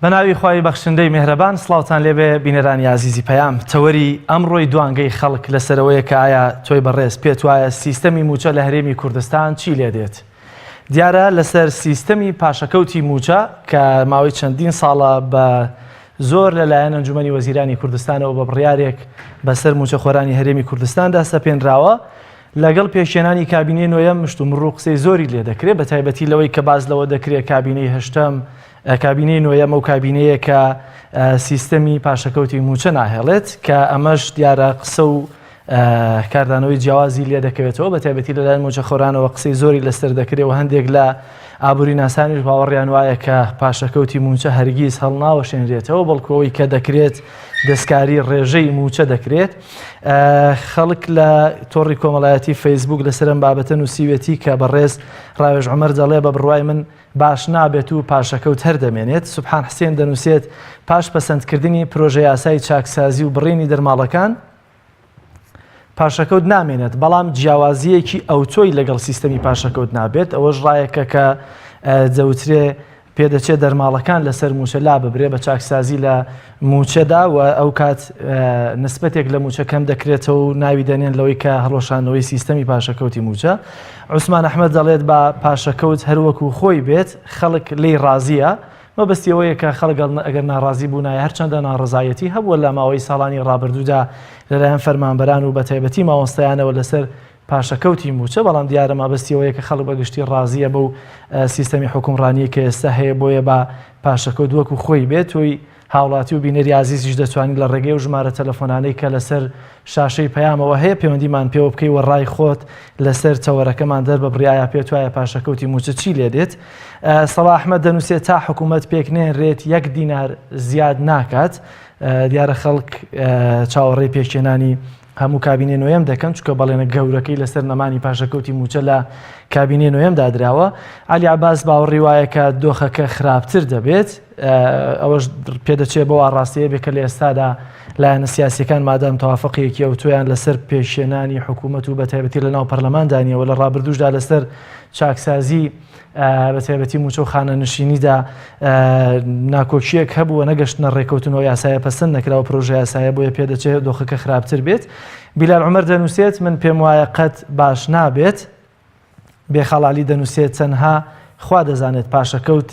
بەناوی خوای بەخشندەی مێهرەبان سڵاوتان لێبێ بینەرانی ئازیزی پەیام تەوەری ئەمڕۆی دوانگەی خەڵک لەسەرەوەیە کە ئایا تۆی بەڕێز پێت وایە سیستەمی مووچە لە هەرێمی کوردستان چی لێ دێت؟ دیارە لەسەر سیستەمی پاشەکەوتی مووچە کە ماوەی چەندین ساڵە بە زۆر لەلایەن ئەنجومەنی وەزیرانی کوردستانەوە بە بڕیارێک بەسەر مووچەخۆرانی هەرێمی کوردستاندا سەپێنراوە لەگەڵ پێکهێنانی کابینەی نۆیەم مشتومڕ و قسەی زۆری لێ دەکرێت بە تایبەتی لەوەی کە باس لەوە دەکرێت کابینەی هەشتەم کابینەی نۆیەم ئەو کابینەیە کە سیستەمی پاشەکەوتی مووچە ناهێڵێت کە ئەمەش دیارە قسە و کاردانەوەی جیاوازی لێ دەکەوێتەوە بە تایبەتی لەلایەن مووچەخۆرانەوە قسەی زۆری لەسەر دەکرێت و هەندێک لە ئابووری ناسانیش باوەڕیان وایە کە پاشەکەوتی مووچە هەرگیز هەڵناوەشێنرێتەوە بەڵکو ئەوەی کە دەکرێت دەستکاری ڕێژەی مووچە دەکرێت خەڵک لە تۆڕی کۆمەڵایەتی فەیسبوک لەسەر ئەم بابەتە نووسیوێتی کە بەڕێز ڕاوێژ عومەر دەڵێ بە بڕوای من باش نابێت و پاشەکەوت هەر دەمێنێت سوبحان حسێن دەنووسێت پاش پەسەندکردنی پرۆژە یاسای چاکسازی و بڕینی دەرماڵەکان پاشەکەوت نامێنێت بەڵام جیاوازیەکی ئەوتۆی لەگەڵ سیستەمی پاشەکەوت نابێت ئەوەش ڕایەکە کە دەوترێ پێدەچێت دەرماڵەکان لەسەر مووچە لاببرێ بە چاکسازی لە مووچەدا و ئەو کات نسبەتێک لە مووچە کەم دەکرێتەوە و ناوی دەنێن لەوەی کە هەڵوەشاندنەوەی سیستەمی پاشەکەوتی مووچە. عوسمان ئەحمەد دەڵێت با پاشەکەوت هەروەکو خۆی بێت خەڵک لێی ڕازییە، مەبەستی ئەوەیە کە خەڵک ئەگەر ناڕازی بوونایە هەرچەندە ناڕەزایەتی هەبووە لە ماوەی ساڵانی ڕابردوودا لەلایەن فەرمانبەران و بەتایبەتی مامۆستایانەوە لەسەر پاشەکەوتی مووچە، بەڵام دیارە مەبەستی ئەوەیە کە خەڵک بە گشتی ڕازییە بەو سیستەمی حوکمڕانییەی کە ئێستا هەیە، بۆیە با پاشەکەوت وەکو خۆی بێت. تۆی هاوڵاتی و بینەری ئازیزیش دەتوانی لە ڕێگەی ئەو ژمارە تەلەفۆنانەی کە لەسەر شاشەی پەیامەوە هەیە پەیوەندیمان پێوە بکەی و ڕای خۆت لەسەر تەوەرەکەمان دەرببڕی ئایا پێت وایە پاشەکەوتی مووچە چی لێ دێت؟ سەڵا ئەحمەد دەنووسێت تا حکوومەت پێک نێنرێت یەک دینار زیاد ناکات دیارە خەڵک چاوەڕێی پێکهێنانی هەموو کابینەی نۆیەم دەکەن، چونکە بەڵێنە گەورەکەی لەسەر نەمانی پاشەکەوتی مووچە لە کابینەی نۆیەمدا دراوە. عەلی عەباس باوەڕی وایە کە دۆخەکە خراپتر دەبێت، ئەوەش پێدەچێت بەو ئاڕاستەیە بێت کە لە ئێستادا لایەنە سیاسییەکان مادام تەوافقێکی ئەوتۆیان لەسەر پێکهێنانی حکوومەت و بەتایبەتی لەناو پەرلەماندا نییە و لە ڕابردووشدا لەسەر چاکسازی بە تایبەتی مووچە و خانەنشینیدا ناکۆکییەک هەبوو و نەگەشتنە ڕێککەوتن و یاسایە پەسەند نەکرا و پرۆژە یاسایە بۆیە پێدەچێت دۆخەکە خراپتر بێت. بیلال عومەر دەنووسێت من پێم وایە قەت باش نابێت. بێخاڵ عەلی دەنووسێت تەنها خوا دەزانێت پاشەکەوت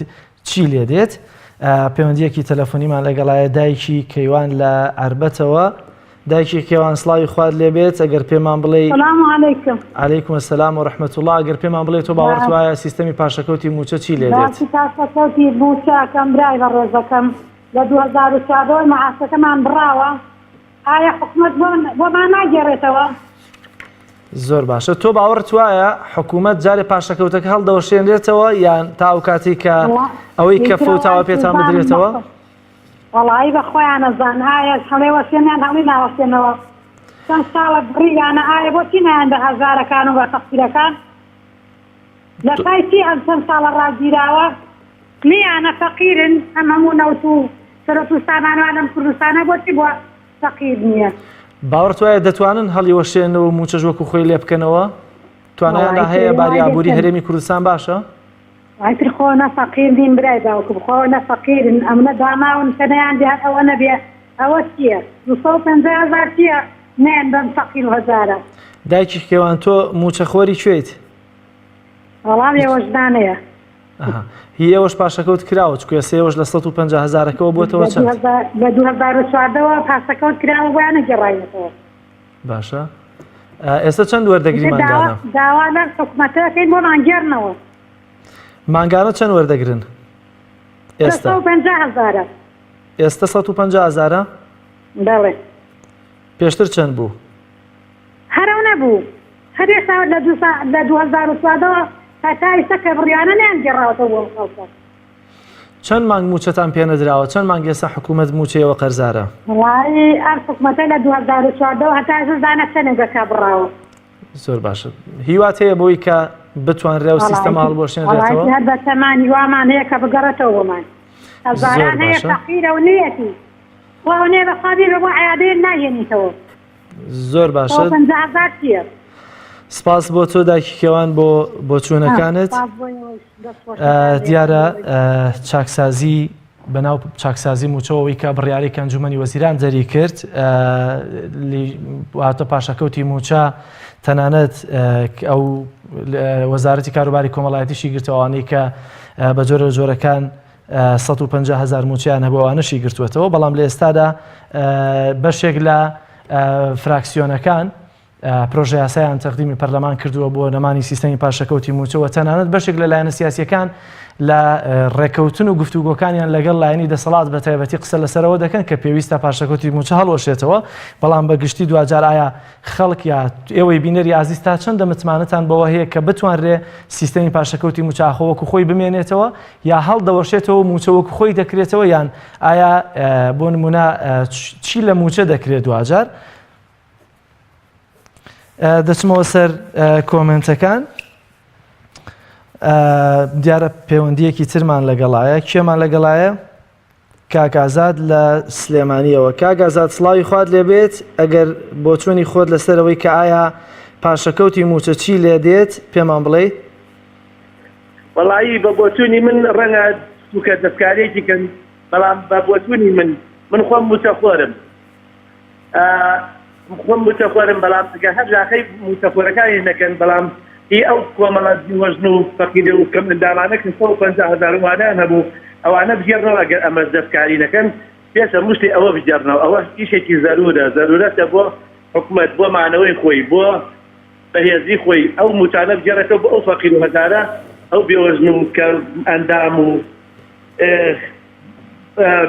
چی لێ دێت. پەیوەندیەکی تەلەفۆنیمان لەگەڵایە دایکی کەیوان لە عەربەتەوە. دایکی کێوان سڵاوی خوات لێ بێت ئەگەر پێمان بڵێ سلام علیکم علیکم السلام و رحمة الله ئەگەر پێمان بڵێ تۆ باوەڕت وایە سیستەمی پاشەکەوتی مووچە چی لێ دێت؟ باسی پاشەکەوتی مووچەکەم برای بەڕێزەکەم لە 2014 مەعاشەکەمان بڕاوە ئایا حکومەت بۆمان ناگێڕێتەوە؟ زۆر باشە تۆ باوەڕت وایە حکوومەت جارێ پاشەکەوتەکە هەڵدەوەشێنرێتەوە یان تا ئەو کاتێک کە ئەوەی کە فەوتاوە پێتان بدرێتەوە؟ وەڵایی بە خۆیان ئەزان ئایا هەڵێ وەشێنیان هەڵی ناوەشێنەوە چەند ساڵە بڕیویانە ئایا بۆچی نایەن بە هەژارەکان و بە فەقیرەکان لە پای چی ئەم چەند ساڵە ڕاگیراوە نیانە فەقیرن ئەم هەموو نەوت و سەرۆت و سامانوان لەم کوردستانە بۆچی بۆ فەقیر نییە باوەڕت وایە دەتوانن هەڵیوەشێنەوە و مووچەش وەکو خۆی لێ بکەنەوە؟ توانایان هەیە باری ئابووری هەرێمی کوردستان باشە؟ ئیتر خۆ نە فەقیر نین برای باوکم خۆ نە فەقیرن ئەمنە داماون کە نەیان بێ هەر ئەوە نەبێ ئەوە چیە 250 هەزار چیە نەیەن بەم فەقیر و هەژارە. دایکی کێوان تۆ مووچە خۆری کوێیت؟ وەڵا ئێوە ژنانەیە. ئەها هی ئێوەش پاشەکەوت کراوە چونکە ئێستا ئێوەش لە 150 هەزارەکەوە بۆتەوە چەند؟ لە 2014 وە پاشەکەوت کراوە بۆیان نەگێڕاوینەتەوە. باشە ئێستا چەند وەردەگری مانگانە؟ داوا لەم حکومەتە دەکەین بۆمان گێڕنەوە. مانگانە چەند وەردەگرن ئێستا؟ 150 هەزارە. ئێستا 150 هەزارە؟ بەڵێ. پێشتر چەند بوو؟ هەر ئەو نەبوو. هەر ئێستا لە لە 2014ەوە هەتا ئێستا کە بڕیانە نەیانگێڕاوەتەوە بۆ ئەم خەڵکە. چەند مانگ مووچەتان پێنەدراوە؟ چەند مانگ ئێستا حکوومەت مووچەیەوە قەرزارە؟ وەڵایی ئەم حکومەتە لە 2014ەوە هەتا ئێستا زانە چەندێک بەکا بڕاوە. زۆر باشە هیوات هەیە بۆی کە بتوانرێ و سیستەمە هەڵبوەشێنرێتەوە؟ هەر بەتەمان هیوامان هەیە کە بگەڕێتەوە بۆمان هەزاران هەیە فەقیرە و نیەتی خوا نیە بەخوا بیر بۆ عیادەیەک ناهێنیتەوە. زۆر باشە سپاس بۆ تۆ دایکی کێوان بۆ بۆچوونەکانت دیارە چاکسازی. بەناو چاکسازی مووچەوەی کە بڕیاری کە ئەنجومەنی وەزیران دەری کرد واتە پاشەکەوتی مووچە تەنانەت ئەو وەزارەتی کاروباری کۆمەڵایەتیشی گرتەوانەی کە بە جۆرە جۆرەکان 150 هزار مووچەیان هەبوو ئەوانەشی گرتووەتەوە بەڵام لە ئێستادا بەشێک لە فراکسیۆنەکان پرۆژەیاسایان تەقدیمی پەرلەمان کردووە بۆ نەمانی سیستەمی پاشەکەوتی مووچە و تەنانەت بەشێک لە لایەنە سیاسیەکان لە ڕێکەوتن و گفتوگۆکانیان لەگەڵ لایەنی دەسەڵات بە تایبەتی قسە لەسەرەوە دەکەن کە پێویستە پاشەکەوتی مووچە هەڵوەشێتەوە بەڵام بە گشتی دواجار ئایا خەڵک یا ئێوەی بینەری ئازیز تا چەندە متمانەتان بەوە هەیە کە بتوانرێ سیستەمی پاشەکەوتی مووچە ئاخۆ وەکو خۆی بمێنێتەوە یا هەڵدەوەشێتەوە مووچە وەکو خۆی دەکرێتەوە یان ئایا بۆ نمونە چی لە مووچە دەکرێت دواجار دەچمەوە سەر کۆمنتەکان دیارە پەیوەندیەکی ترمان لەگەڵایە کێمان لەگەڵایە کاک ئازاد لە سلێمانیەوە کاک ئازاد سڵاوی خوات لێبێت ئەگەر بۆچوونی خۆت لەسەرەوەی کە ئایا پاشەکەوتی موچە چی لێ دێت پێمان بڵێ وەڵایی بە بۆچوونی من ڕەنگە سوکە دەستکارێکی کەن بەڵام بە بۆچوونی من من خۆم موچەخۆرم خۆم موچەخۆرم بەڵام ئەگەر هەر لاقەی موچەخۆرەکانیش نەکەن بەڵام هی ئەو کۆمەڵە بێوەژن و فەقیرە و کەم ئەندامانە کە 150 هەزار وانیان هەبوو ئەوانە بگێڕنەوە ئەگەر ئەمەش دەستکاری نەکەن پێش هەموو شتێ ئەوە بگێڕنەوە ئەوە ئیشێکی زەرورە زەرورەتە بۆ حکومەت بۆ مانەوەی خۆی بۆ بەهێزی خۆی ئەو موچانە بگێڕێتەوە بۆ ئەو فەقیر و هەژارە ئەو بێوەژن و کەم ئەندام و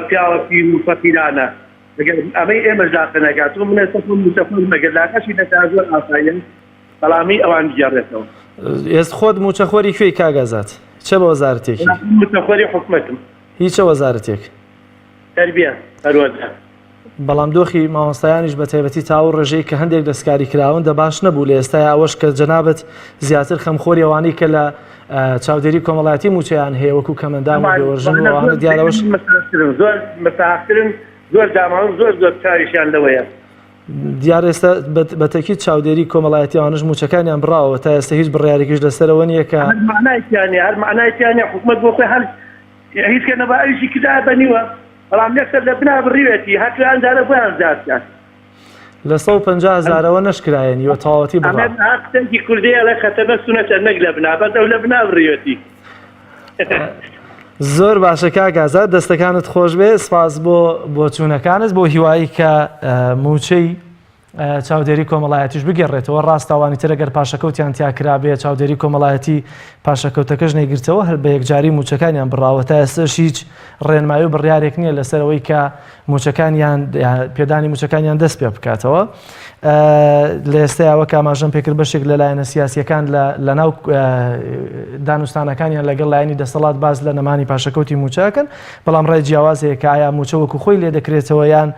پیاوە پیر و فەقیرانە ئەگەر ئەمەی ئێمەش لاقە نەکات و من ئێستا خۆم مووچەخۆرم ئەگەر لاقەشی نەکات زۆر ئاساییە بەڵام هی ئەوان بگێڕێتەوە. ئێست خۆت مووچەخۆری کوێی کاک ئازاد؟ چ بە وەزارەتێکی؟ من مووچەخۆری حکومەتم. هی چ وەزارەتێک؟ تەربیە، پەروەردە. بەڵام دۆخی مامۆستایانیش بە تایبەتی تا ئەو ڕێژەی کە هەندێک دەستکاری کراون دە باش نەبوو لە ئێستایا ئەوەش کە جەنابت زیاتر خەمخۆری ئەوانەی کە لە چاودێری کۆمەڵایەتی مووچەیان هەیە وەکو کەمەندام و بێوەژن و ئەوانە دیارە ئەوەش مەسرەفترن زۆر مەساحەترن زۆر داماون زۆر زۆر چاویشیان لەوەیە. دیارە ئێستا بە تەکید چاودێری کۆمەڵایەتی ئەوانەش مووچەکانیان بڕاوە تا ئێستا هیچ بڕیارێکیش لەسەرەوە نییە کە هەر مەعنای تیا نییە هەر مەعنای تیا نییە حکومەت بۆ خۆی هەر هیچ کە نەبا ئەویشی کردایە بە نیوە بەڵام یەکسەر لە بنا بڕیوێتی هەر ئەم جارە بۆیان زیاد کات. لە 150 هەزارەوە نەشکرایە نیوە تەواوەتی بڕا. ئەمە ها قسەیەکی کوردی ئەڵێ خەتەمە سونەتە نەک لە بنا بەس ئەو لە بنا بڕیوێتی. زۆر باشە کاک ئازاد دەستەکانت خۆش بێ سپاس بۆ بۆچوونەکانت بۆ هیوایی کە موچەی چاودێری کۆمەڵایەتیش بگەڕێتەوە ڕاستە ئەوانی تر ئەگەر پاشەکەوتیان تیا کرابێ چاودێری کۆمەڵایەتی پاشەکەوتەکەش نەیگرتەوە هەر بە یەکجاری موچەکانیان بڕاوە تا ئێستاش هیچ ڕێنمایی و بڕیارێک نییە لەسەر ئەوەی کە موچەکانیان پێدانی موچەکانیان دەست پێ بکاتەوە لە ئێستایا وەک ئاماژەم پێکرد بەشێک لە لایەنە سیاسیەکان لە ناو دانوستانەکانیان لەگەڵ لایەنی دەسەڵات باس لە نەمانی پاشەکەوتی موچەکەن بەڵام ڕای جیاواز هەیە کە ئایا موچە وەکو خۆی لێ دەکرێتەوە یان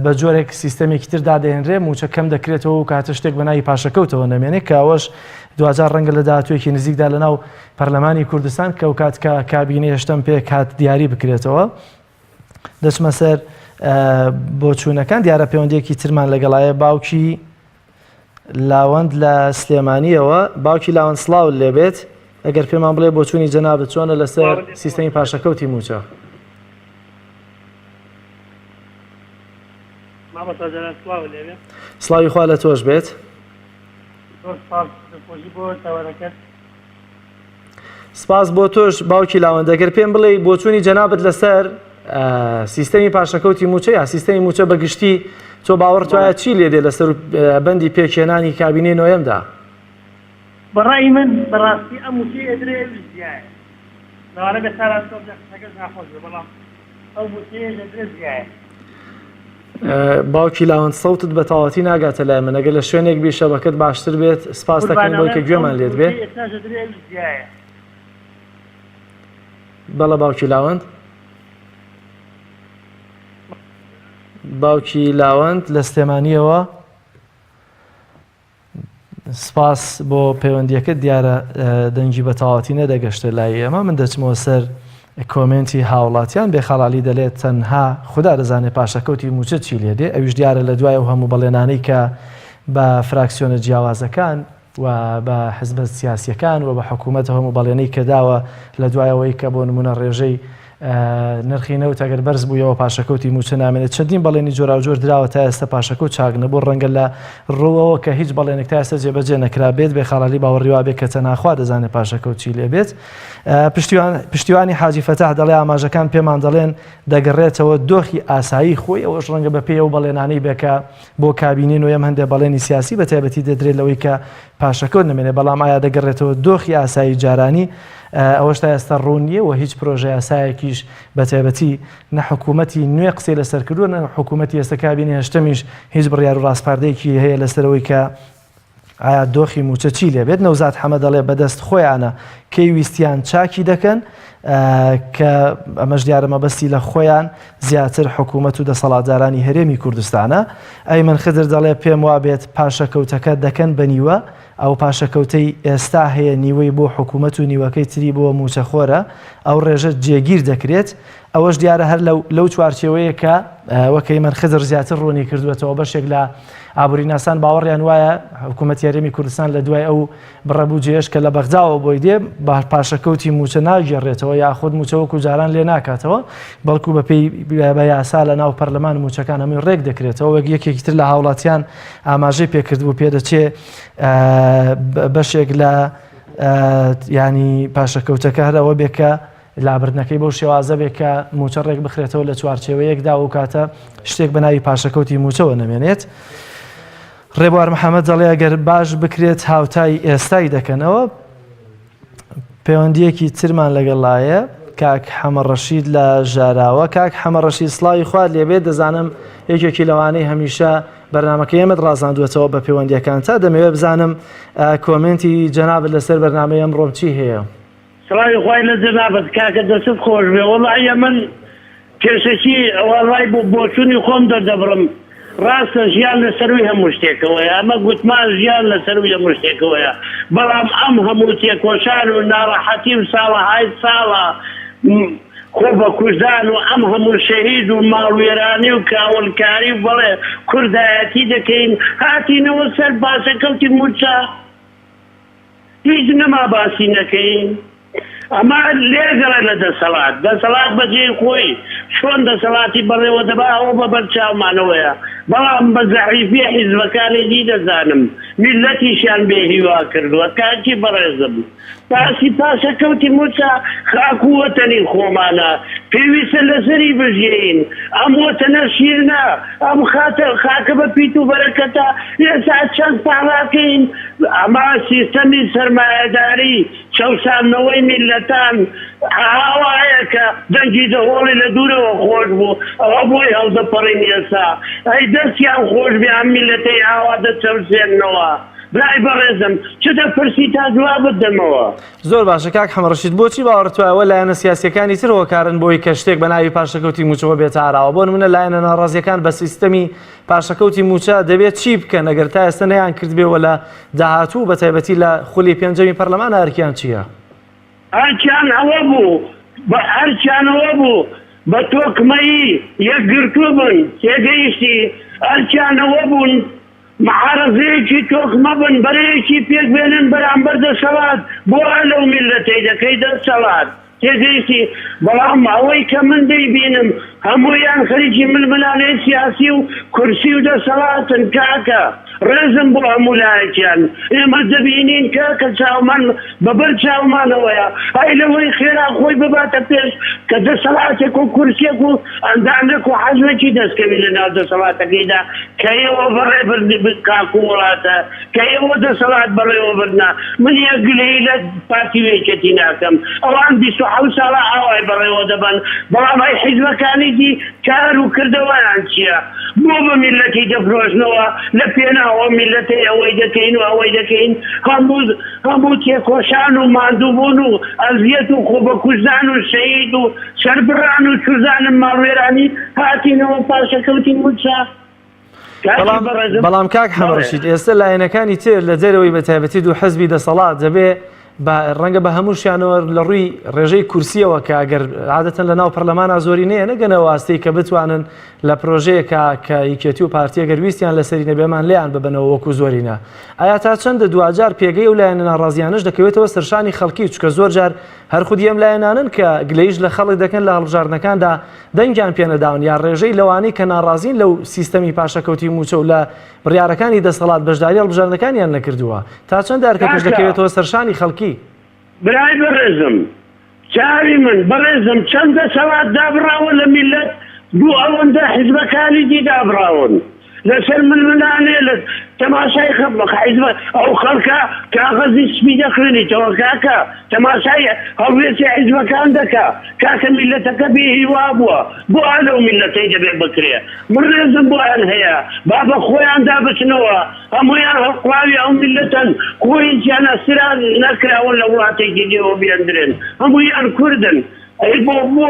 بە جۆرێک سیستەمێکی تر دادەهێنرێ موچە کەم دەکرێتەوە و کاتە شتێک بە ناوی پاشەکەوتەوە نەمێنێ کە ئەوەش دواجار ڕەنگە لە داهاتوویەکی نزیکدا لە ناو پەرلەمانی کوردستان کە ئەوکات کە کابینەی هەشتەم پێکهات دیاری بکرێتەوە. دەچمە سەر بۆچوونەکان دیارە پەیوەندیەکی ترمان لەگەڵایە باوکی لاوەند لە سلێمانیەوە باوکی لاوەند سڵاوت لێبێت ئەگەر پێمان بڵێ بۆچوونی جەنابت چۆنە لەسەر سیستەمی پاشەکەوتی مووچە؟ مامۆستا جەلال سڵاوت لێبێ. سڵاوی خوا لە تۆش بێت. زۆر سپاس دەستخۆشی بۆ تەوەرەکەت. سپاس بۆ تۆش باوکی لاوەند ئەگەر پێم بڵێی بۆچوونی جەنابت لەسەر سیستەمی پاشەکەوتی مووچە یا سیستەمی مووچە بە گشتی تۆ باوەڕت وایە چی لێ دێ لەسەر بەندی پێکهێنانی کابینەی نۆیەمدا؟ بە ڕای من بەڕاستی ئەم مووچەی ئەدرێ ئەویش زیایە لەوانە بێ سارا تۆزێ قسەکەش ناخۆش بێ بەڵام ئەو مووچەیەش ئەدرێ زیایە. باوکی لاوەند سەوتت بە تەواوەتی ناگاتە لای من ئەگەر لە شوێنێک بی شەبەکەت باشتر بێت سپاس قوربان دەکەین بۆی ئەڵێم کە ئەو گوێمان لێت بێ. مووچەی ئێستاش ئەدرێ ئەویش زیایە. بەڵێ باوکی لاوەند. باوکی لاوەند لە سلێمانیەوە سپاس بۆ پەیوەندیەکەت دیارە دەنگی بە تەواوەتی نەدەگەشتە لای ئێمە من دەچمەوە سەر کۆمێنتی هاوڵاتیان بێخاڵالی دەلێت تەنها خودا دەزانێت پاشەکەوتی موچە چی لێ دێ ئەویش دیارە لە دوای ئەو هەموو بەڵێنانەی کە بە فراکسیۆنە جیاوازەکان و بە حزبە سیاسیەکان و بە حکوومەت هەموو بەڵێنەی کە داوە لە دوای ئەوەی کە بۆ نمونە ڕێژەی. نرخی نەوت ئەگەر بەرز بوویەوە پاشەکەوتی مووچە نامێنێت چەندین بەڵێنی جۆراوجۆر دراوە تا ئێستا پاشەکەوت چاک نەبوو ڕەنگە لە ڕووەوە کە هیچ بەڵێنێک تا ئێستا جێبەجێ نەکرابێت بێ خاڵالی باوەڕی وابێ کە تەنها خوا دەزانێت پاشەکەوت چی لێ بێت پشتیوانی حاجی فەتاح دەڵێ ئاماژەکان پێمان دەڵێن دەگەڕێتەوە دۆخی ئاسایی خۆی ئەوەش ڕەنگە بەپێی ئەو بەڵێنانەی بێ کە بۆ کابینەی نۆیەم هەندێک بەڵێنی سیاسی بە تایبەتی دەدرێت لەوەی کە پاشەکەوت نەمێنێت، بەڵام ئایا دەگەڕێتەوە دۆخی ئاسایی جارانی؟ ئەوەش تا ئێستا ڕوون نییە و هیچ پرۆژەیاسایەکیش بە تایبەتی نە حکوومەتی نوێ قسەی لەسەر کردووە نە حکوومەتی ئێستا کابینەی هەشتەمیش هیچ بڕیار و ڕاسپاردەیەکی هەیە لەسەر ئەوەی کە ئایا دۆخی مووچە چی لێ بێت. نەوزاد حەمە دەڵێ بەدەست خۆیانە کەی ویستیان چاکی دەکەن کە ئەمەش دیارە مەبەستی لە خۆیان زیاتر حکوومەت و دەسەڵاتدارانی هەرێمی کوردستانە. ئەیمەن خدر دەڵێ پێم وابێت پاشەکەوتەکە دەکەن بە نیوە، ئەو پاشەکەوتەی ئێستا هەیە نیوەی بۆ حکوومەت و نیوەکەی تری بۆ مووچەخۆرە، ئەو ڕێژە جێگیر دەکرێت. ئەوەش دیارە هەر لەو چوارچێوەیە کە وەک ئەیمەن خدر زیاتر ڕوونی کردووەتەوە بەشێک لە ئابووریناسان باوەڕیان وایە حکوومەتی هەرێمی کوردستان لە دوای ئەو بڕە بودجەیەش کە لە بەغداوە بۆی دێ بە پاشەکەوتی مووچە ناگێڕێتەوە یاخود مووچە وەکو جاران لێ ناکاتەوە، بەڵکو بەپێی بە یاسا لە ناو پەرلەمان مووچەکان هەمووی ڕێک دەکرێتەوە وەک یەکێکی تر لە هاوڵاتیان ئاماژەی پێکردبوو پێدەچێ بەشێک لە ینی پاشەکەوتەکە هەر ئەوە بێ کە لابردنەکەی بەو شێوازە بێ کە مووچە ڕێک بخرێتەوە لە چوارچێوەیەکدا و کاتە شتێک بە ناوی پاشەکەوتی مووچەوە نەمێنێت. ڕێبوار محەمەد دەڵێ ئەگەر باش بکرێت هاوتای ئێستای دەکەنەوە. پەیوەندیەکی ترمان لەگەڵایە کاک حەمە ڕەشید لە ژاراوە کاک حەمە ڕەشید سڵاوی خوات لێبێت دەزانم یەکێکی لەوانەی هەمیشە بەرنمەکە ئێمەت ڕازاندووەتەوە بە پەیوەندیەکان تا دەمەوێت بزانم کۆمێنتی جەنابت لەسەر بەرنامەی ئەمڕۆم چی هەیە؟ سڵاوی خوای لە جەنابت کاکە دەستت خۆش بێ وەڵاهی ئەمن پێشەکی وەڵای بۆ بۆچونی خۆم دەردەبڕم ڕاستە ژیان لە سەروی هەموو شتێکەوەیە ئەمە گوتمان ژیان لە سەروی هەموو شتێکەوەیە بەڵام ئەم هەموو تێکۆشان و ناڕەحەتی و ساڵەهای ساڵە خۆ بە کوژدان و ئەم هەموو شەهید و ماڵوێرانی و کاولکاری و بەڵێ کوردایەتی دەکەین هاتینەوە سەر باسەکەوتی موچە هیچ نەما باسی نەکەین ئەمە لێگەڕێ لە دەسەڵات دەسەڵات بەجێی خۆی چۆن دەسەڵاتی بەڕێوە دەبا ئەوە بە بەر چاومانەوەیە بەڵام بە زەعیفی حیزبەکانی دی دەزانم میللەتیشیان بێ هیوا کردووە کاکی بەڕێزم باسی پاشەکەوتی موچە خاک و وەتەنی خۆمانە پێویستە لەسەری بژیین ئەم وەتەنە شیرنە ئەم خاتە خاکە بە پیت و بەرەکەتە ئێستا چەند پاڕاکەین ئەمە سیستەمی سەرمایەداری چەوساندنەوەی میللەتان ئاوایە کە دەنگی دەهۆڵی لە دوورەوە خۆش بوو ئەوە بۆی هەڵدەپەڕین ئێستا ئەی دەستیان خۆش بێ ئەم میللەتەی ئاوا دەچەوسێننەوە برای بەڕێزم چ دەپرسی تا جوابت دەمەوە. زۆر باشە کاک حەمە ڕەشید بۆچی باوەڕت وایە ئەوە لایەنە سیاسیەکانی تر هۆکارن بۆی کە شتێک بە ناوی پاشەکەوتی مووچەوە بێتە ئاراوە بۆ نمونە لایەنە ناڕازیەکان بە سیستەمی پاشەکەوتی مووچە دەبێت چی بکەن ئەگەر تا ئێستا نەیان کردبێ و لە داهاتوو بە تایبەتی لە خولی پێنجەمی پەرلەمان ئەرکیان چییە؟ ئەرکیان ئەوە بوو بە ئەرکیان ئەوە بوو بە تۆکمەیی یەکگرتوو بن تێگەیشتی ئەرکیان ئەوە بوون معارەزەیەکی تۆکمە بن بەرەیەکی پێک بێنن بەرامبەر دەسەڵات بۆ لەو میللەتەی دەکەی دەسەڵات تێگەیشتی بەڵام ئەوەی کە من دەیبینم هەموویان خەریکی ململانێی سیاسی و کورسی و دەسەڵاتن کاکە ڕێزم بۆ هەموو لایەکیان ئێمە دەبینین کاکە چاومان بەبەر چاومانەوەیە ئەی لەوەی خێرا خۆی بباتە پێش کە دەسەڵاتێک و کورسیەک و ئەندامێک و حەزمێکی دەستکەوی لە ناو دەسەڵاتەکەیدا کە ئێوە بەڕێ کاک و وڵاتە کە ئێوە دەسەڵات بەڕێوەبردنە من یەک گلەیی لە پارتی و یەکێتی ناکەم ئەوان 27 ساڵە ئاوای بەڕێوە دەبەن بەڵام ئەی حیزبەکانی دی کار و کردەوەیان چییە بۆ بە میللەتی دەفرۆشنەوە لە پێناو ئەو میللەتەی ئەوەی دەکەین و ئەوەی دەکەین هەموو هەموو تێکۆشان و ماندووبوون و ئەزیەت و خۆبەکوژدان و شەهید و سەربڕان و چوزانم ماڵوێرانی هاتینەوە پاشەکەوتی موچە بەڵام بەڵام کاک حەمەڕەشید ئێستا لایەنەکانی تر لە دەرەوەی بە تایبەتی دوو حزبی دەسەڵات دەبێ. بە ڕەنگە بە هەمووشیانەوە لە ڕووی ڕێژەی کورسیەوە کە ئەگەر عادەتەن لە ناو پەرلەمانا زۆرینەیە نەگەنەوە ئاستەی کە بتوانن لە پرۆژەیەکا کە یەکێتی و پارتی ئەگەر ویستیان لەسەری نەبێمان لێیان ببەنەوە وەکو زۆرینە ئایا تا چەندە دواجار پێگەی ئەو لایەنە ناڕازیانەش دەکەوێتەوە سەرشانی خەڵکی چونکە زۆر جار هەر خودی ئەم لایەنانەن کە گلەیش لە خەڵک دەکەن لە هەڵبژاردنەکاندا دەنگیان پێنەداون یا ڕێژەی لەوانەی کە ناڕازین لەو سیستەمی پاشەکەوتی مووچە و لە بڕیارەکانی دەسەڵات بەشداری هەڵبژاردنەکانیان نەکردووە. تا چەند ئەرکەکەش کاکە. دەکەوێتەوە سەرشانی خەڵکی؟ برای بەڕێزم چاوی من بەڕێزم چەند دەسەڵات دابڕاوە لە میللەت دوو ئەوەندە حیزبەکانی دی دابڕاون لەسەر ململانێ لە تەماشای حیزبە ئەو خەڵکە کاغەزی سپی دەخوێنیتەوە کاکە تەماشای هەڵوێستی حیزبەکان دەکا کاکە میللەتەکە بێ هیوا بووە بۆ ئا لەو میللەتەی دەبێ بکرێ من ڕێزم بۆیان هەیە با بە خۆیاندا بچنەوە هەموویان هەڵقوڵاوی ئەو میللەتەن خۆ هیچیان ئەسرا نەکراون لە وڵاتێکی دیەوە بێندرێن هەموویان کوردن ئەی بۆ بۆ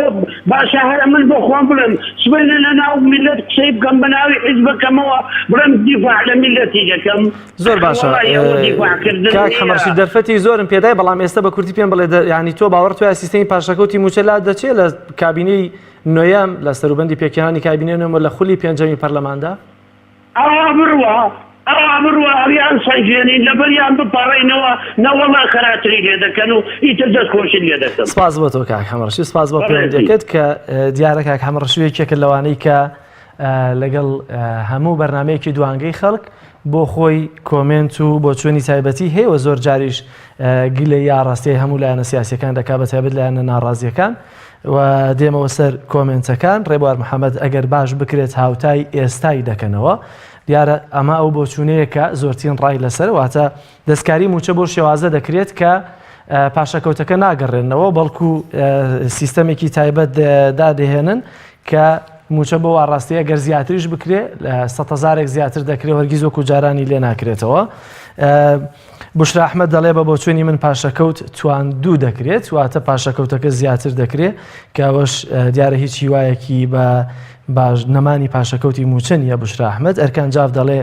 باشە هەر من بۆ خۆم بڵێم سبەینێ لە ناو میللەت قسەی بکەم بە ناوی حیزبەکەمەوە بڵێم دیفاع لە میللەتی دەکەم زۆر باشە وەڵاهی ئەوە دیفاع کردن کاک نییە. حەمەڕەشید دەرفەتی زۆرم پێدای بەڵام ئێستا بە کورتی پێم بڵێ ینی تۆ باوەڕت وایە سیستەمی پاشەکەوتی مووچە لا دەچێت لە کابینەی نۆیەم لە سەروبەندی پێکهێنانی کابینەی نۆیەم و لە خولی پێنجەمی پەرلەماندا؟ ئەوا بڕوا ئەوا بڕوا هەڵیان سەنگێنین لەبەریان بپەڕێینەوە نەوەڵا خەراتری لێ دەکەن و ئیتر دەست خۆشت لێ دەکەم. سپاس بۆ تۆ کاک حەمەڕەشید سپاس بۆ بەڕێزی. پەیوەندیەکەت کە دیارە کاک حەمەڕەشید یەکێکە لەوانەی کە لەگەڵ هەموو بەرنمەیەکی دوانگەی خەڵک بۆ خۆی کۆمێنت و بۆچوونی تایبەتی هەیە و زۆر جاریش گلە یا ڕاستەی هەموو لایەنە سیاسەکان دەکا بە تایبەت لایەنە ناڕازیەکان و دێمەوە سەر کۆمێنتەکان ڕێبوار محەممەد ئەگەر باش بکرێت هاوتای ئێستای دەکەنەوە دیارە ئەمە ئەو بۆچوونەیە کە زۆرترین ڕای لەسەر واتە دەستکاری موچە بۆ شێوازە دەکرێت کە پاشەکەوتەکە ناگەڕێنەوە بەڵکو سیستەمێکی تایبەت دادەهێنن کە موچە بۆ ئاڕاستەیە گەر زیاتریش بکرێ سەهزارێک زیاتر دەکرێت هەرگیز وەکو جارانی لێ ناکرێتەوە. بشرا ئەحمەد دەڵێ بە بۆچوونی من پاشەکەوت تواندوو دەکرێت واتە پاشەکەوتەکە زیاتر دەکرێت کە ئەوەش دیارە هیچ هیوایەکی بە باش نەمانی پاشەکەوتی موچە نییە بشرا ئەحمەد ئەرکان جاف دەڵێ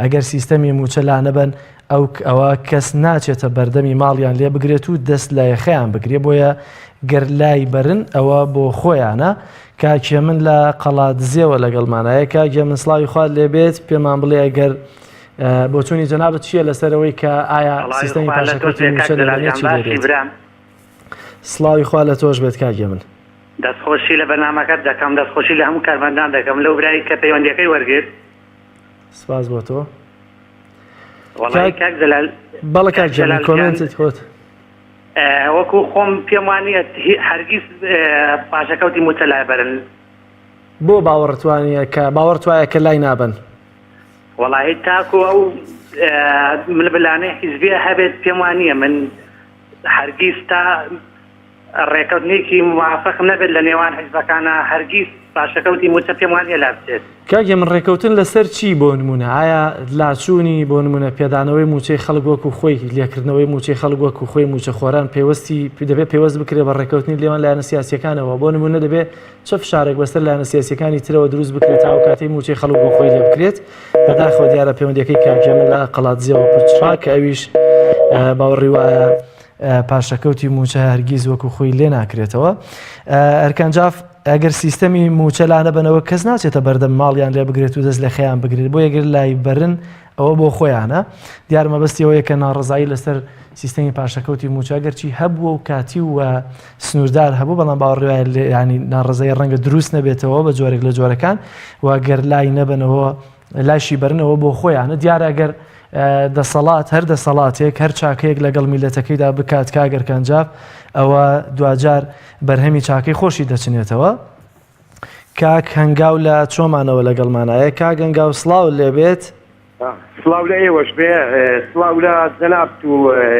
ئەگەر سیستەمی موچە لانەبەن ئەو ئەوە کەس ناچێتە بەردەمی ماڵیان لێ بگرێت و دەست لە یەخەیان بگرێ بۆیە گەر لای بەرن ئەوە بۆ خۆیانە کاک هێمن لە قەڵادزێوە لەگەڵمانایە کاک هێمن سڵاوی خوات لێبێت پێمان بڵێ ئەگەر بۆچوونی جەنابت چییە لەسەرەوەی کە ئایا سیستەمی پاشەکەوتی مووچە دەمێنێت چی لێ دێت؟ سڵاوی خوا لە تۆش بێت کاک هێمن. دەستخۆشی لە بەرنامەکەت دەکەم دەستخۆشی لە هەموو کارمەندان دەکەم لەو برای کە پەیوەندیەکەی وەرگرت. سپاس بۆ تۆ. وەڵای کاک جەلال بەڵێ کاک هێمن کۆمێنتت هۆت. وەکو خۆم پێم وانییە هەرگیز پاشەکەوتی مووچە لابەرن. بۆ باوەڕت وانییە کە باوەڕت وایە کە لای نابەن؟ وەڵاهی تاکو ئەو ململانێ حیزبیە هەبێت پێم وانییە من هەرگیز تا ڕێکەوتنێکی موافق نەبێت لە نێوان حیزبەکانا هەرگیز پاشەکەوتی مووچە پێم وانییە لابچێت. کاک هێمن ڕێکەوتن لەسەر چی بۆ نموونە ئایا لاچوونی بۆ نموونە پێدانەوەی مووچەی خەڵک وەکو خۆی لێکردنەوەی مووچەی خەڵک وەکو خۆی مووچەخۆران پەیوەستی دەبێت پەیوەست بکرێت بە ڕێکەوتنی لێوان لایەنە سیاسیەکانەوە بۆ نموونە دەبێت چ فشارێک بەسەر لایەنە سیاسیەکانی ترەوە دروست بکرێت تا ئەو کاتەی مووچەی خەڵک بۆ خۆی لێ بکرێت بەداخەوە دیارە پەیوەندیەکەی کاک هێمن لە قەڵادزیەوە پچڕا کە ئەویش باوەڕی وایە پاشەکەوتی مووچە هەرگیز وەکو خۆی لێ ناکرێتەوە. ئەرکان جاف ئەگەر سیستەمی مووچە لانەبەنەوە کەس ناچێتە بەردەم ماڵیان لێ بگرێت و دەست لە خەیان بگرێت بۆ یەگەر لای بەرن ئەوە بۆ خۆیانە دیار مەبەستی ئەوەیە کە ناڕەزایی لەسەر سیستەمی پاشەکەوتی مووچە گەرچی هەبووە و کاتی و سنووردار هەبوو بەڵام باوەڕی وایە ینی ناڕەزایی ڕەنگە دروست نەبێتەوە بە جۆرێک لە جۆرەکان و گەر لای نەبەنەوە لاشی بەرنەوە بۆ خۆیانە دیارە ئەگەر دەسەڵات هەر دەسەڵاتێک هەر چاکەیەک لەگەڵ میلەتەکەیدا بکات کاگەر کەنجاف ئەوە دواجار بەرهەمی چاکەی خۆشی دەچنێتەوە کاک هەنگاو لە چۆمانەوە لەگەڵمانایە کاک هەنگاو سڵاو لێبێت سڵاو لە ئێوەش بێ سڵاو لە جەنابت و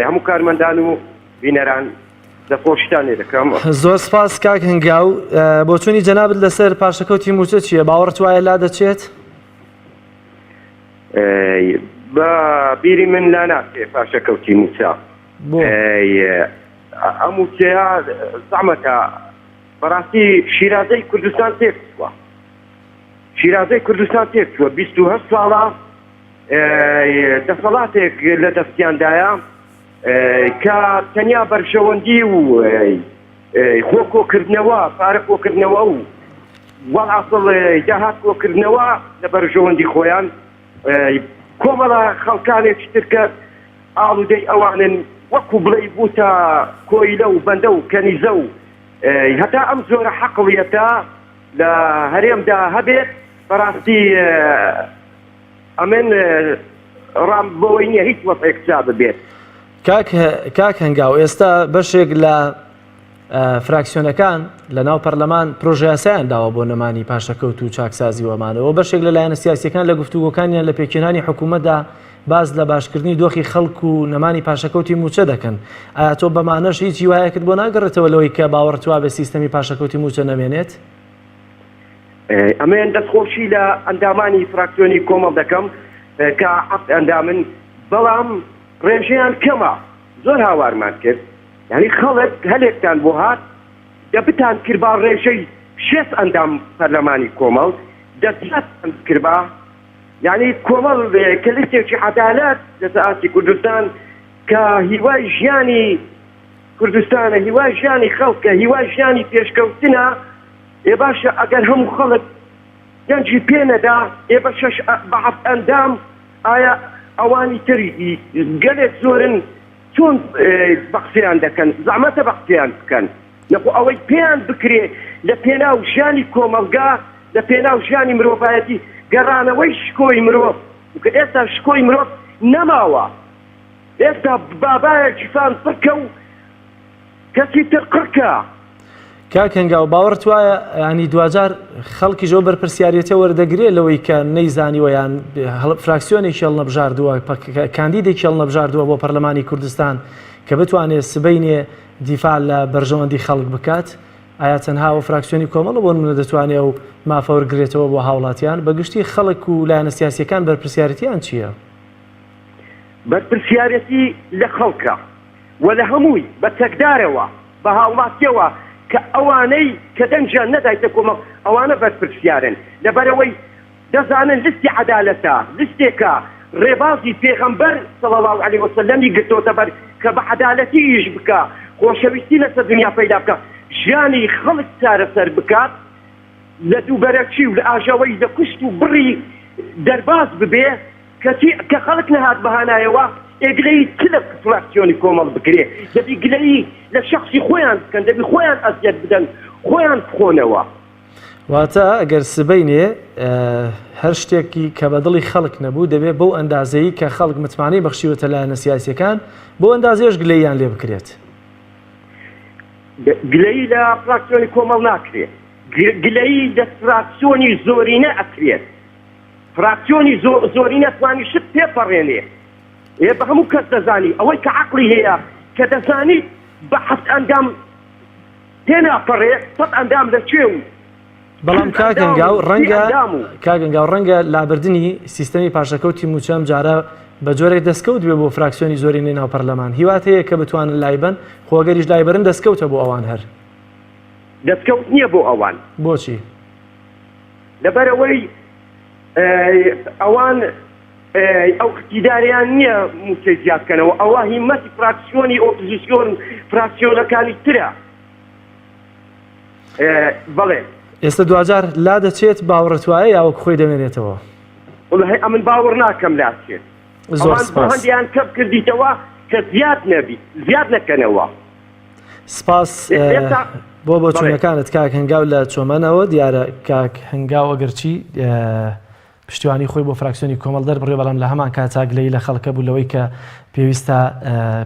هەموو کارمەندان و بینەران دەستخۆشیتان لێ دەکەم. زۆر سپاس کاک هەنگاو بۆچوونی جەنابت لەسەر پاشەکەوتی مووچە چییە باوەڕت وایە لا دەچێت؟ بە بیری من لا ناچێ پاشەکەوتی مووچە ئەم مووچەیە زەحمەتە بەڕاستی شیرازەی کوردستان تێک چووە شیرازەی کوردستان تێک چووە 28 ساڵە دەسەڵاتێک لە دەستیاندایە. کە تەنیا بەرژەوەندی و خۆ کۆکردنەوە، پارە کۆکردنەوە و وەڵعەسڵ داهات کۆکردنەوە لە بەرژەوەندی خۆیان، کۆمەڵە خەڵکانێکی تر کە ئاڵودەی ئەوانن وەکو بڵێی بووتە کۆیلە و بەندە و کەنیزە و هەتا ئەم جۆرە حەقڵیەتە لە هەرێمدا هەبێت بەڕاستی ئەمن ڕام بەوەی نییە هیچ وەزعێک چا ببێت. کاک کاک هەنگاو ئێستا بەشێک لە فراکسیۆنەکان لە ناو پەرلەمان پرۆژەیاسایان داوە بۆ نەمانی پاشەکەوت و چاکسازی وەمانەوە بەشێک لە لایەنە سیاسیەکان لە گفتوگۆکانیان لە پێکهێنانی حکوومەتدا باس لە باشکردنی دۆخی خەڵک و نەمانی پاشەکەوتی مووچە دەکەن ئایا تۆ بەمانەش هیچ هیوایەکت بۆ ناگەڕێتەوە لەوەی کە باوەڕت وابێ سیستەمی پاشەکەوتی مووچە نەمێنێت؟ ئەمن دەستخۆشی لە ئەندامانی فراکسیۆنی کۆمەڵ دەکەم کە حەفت ئەندامن بەڵام ڕێژەیان کەمە زۆر هاوارمان کرد یانی خەڵک هەلێکتان بۆ هات دە بتان کربا ڕێژەی شێست ئەندام پەرلەمانی کۆمەڵ دە زیادتان بکربا یانی کۆمەڵ کە لیستێکی عەدالەت لەسەر ئاستی کوردستان کە هیوای ژیانی کوردستانە هیوای ژیانی خەڵکە هیوای ژیانی پێشکەوتنە ئێ باشە ئەگەر هەموو خەڵک دەنگی پێ نەدا ئێ بە شەش بە حەفت ئەندام ئایا ئەوانی تر گەلێک زۆرن چۆن بە قسەیان دەکەن زەحمەتە بە قسەیان بکەن نەخۆ ئەوەی پێیان بکرێ لە پێناو ژیانی کۆمەڵگا لە پێناو ژیانی مرۆڤایەتی گەڕانەوەی شکۆی مرۆڤ چونکە ئێستا شکۆی مرۆڤ نەماوە ئێستا بابایە گیرفان پڕکە و کەسی تر قڕکە. کاک هەنگاو باوەڕت وایە ینی دواجار خەڵکیش ئەو بەرپرسیارێتە وەردەگرێ لەوەی کە نەیزانیوە یان فراکسیۆنێکی هەڵنەبژاردووە کاندیدێکی هەڵنەبژاردووە بۆ پەرلەمانی کوردستان کە بتوانێت سبەینێ دیفاع لە بەرژەوەندی خەڵک بکات ئایا تەنها ئەو فراکسیۆنی کۆمەڵە بۆ نمونە دەتوانێت ئەو مافە وەرگرێتەوە بۆ هاوڵاتیان بەگشتی خەڵک و لایەنە سیاسیەکان بەرپرسیارەتیان چییە؟ بەرپرسیارەتی لە خەڵکە و لە هەمووی بە چەکدارەوە بە هاوڵاتیەوە کە ئەوانەی کە دەنگیان نەدایتە کۆمەڵ ئەوانە بەرپرسیارن لەبەرئەوەی دەزانن لستی عەدالەتە لستێکە ڕێبازی پێغەمبەر صلی اللە علیە وسلم ی گرتۆتە بەر کە بە عەدالەتی ئیش بکا خۆشەویستی لەسەر دنیا پەیدا بکا ژیانی خەڵک چارەسەر بکات لە دووبەرەکی و لە ئاژاوەی لە کوشت و بڕی دەرباز ببێ کەچی کە خەڵک نەهات بە هانایەوە ئێ گلەیی چ لە فراکسیۆنی کۆمەڵ بکرێ دەبی گلەیی لە شەخسی خۆیان بکەن دەبی خۆیان ئەزیەت بدەن خۆیان بخۆنەوە. واتە ئەگەر سبەینێ هەر شتێکی کە بە دڵی خەڵک نەبوو دەبێ بەو ئەندازەی کە خەڵک متمانەی بەخشیوەتە لایەنە سیاسیەکان بەو ئەندازەیەش گلەییان لێ بکرێت. گلەیی لە فراکسیۆنی کۆمەڵ ناکرێ گلەیی لە فراکسیۆنی زۆرینە ئەکرێت. فراکسیۆنی زۆرینە توانی شت تێپەڕێنێ ئێ بە هەموو کەس دەزانی ئەوەی کە عەقڵی هەیە کە دەزانیت بە حەفت ئەندام تێناپەڕێ سەد ئەندام لە کوێ و بەڵام کاک هەنگاو ڕەنگە کاک هەنگاو ڕەنگە لابردنی سیستەمی پاشەکەوتی مووچە ئەم جارە بە جۆرێک دەستکەوت بێ بۆ فراکسیۆنی زۆرینەی ناو پەرلەمان هیوات هەیە کە بتوانن لایبەن خۆ ئەگەریش لایبەرن دەستکەوتە بۆ ئەوان هەر دەستکەوت نییە بۆ ئەوان بۆچی؟ لەبەرئەوەی ئەوان ئەو اقتیداریان نییە مووچەی زیاد بکەنەوە، ئەوە هیمەتی فراکسیۆنی ئۆپزسیۆن و فراکسیۆنەکانی ترە. بەڵێ. ئێستا دواجار لادەچێت باوەڕت وایە یا وەک خۆی دەمێنێتەوە؟ وەڵاهی ئەمن باوەڕ ناکەم لاچێت. زۆر ئەوان بۆ سپاس. هەندیان کەم کردیتەوە کە زیاد نەبی زیاد نەکەنەوە. سپاس بۆ بۆچوونەکانت کاک هەنگاو لە چۆمەنەوە دیارە کاک هەنگاو ئەگەرچی پشتیوانی خۆی بۆ فراکسیۆنی کۆمەڵ دەربڕێ بەڵام لە هەمان کاتا گلەیی لە خەڵکە بوو لەوەی کە پێویستە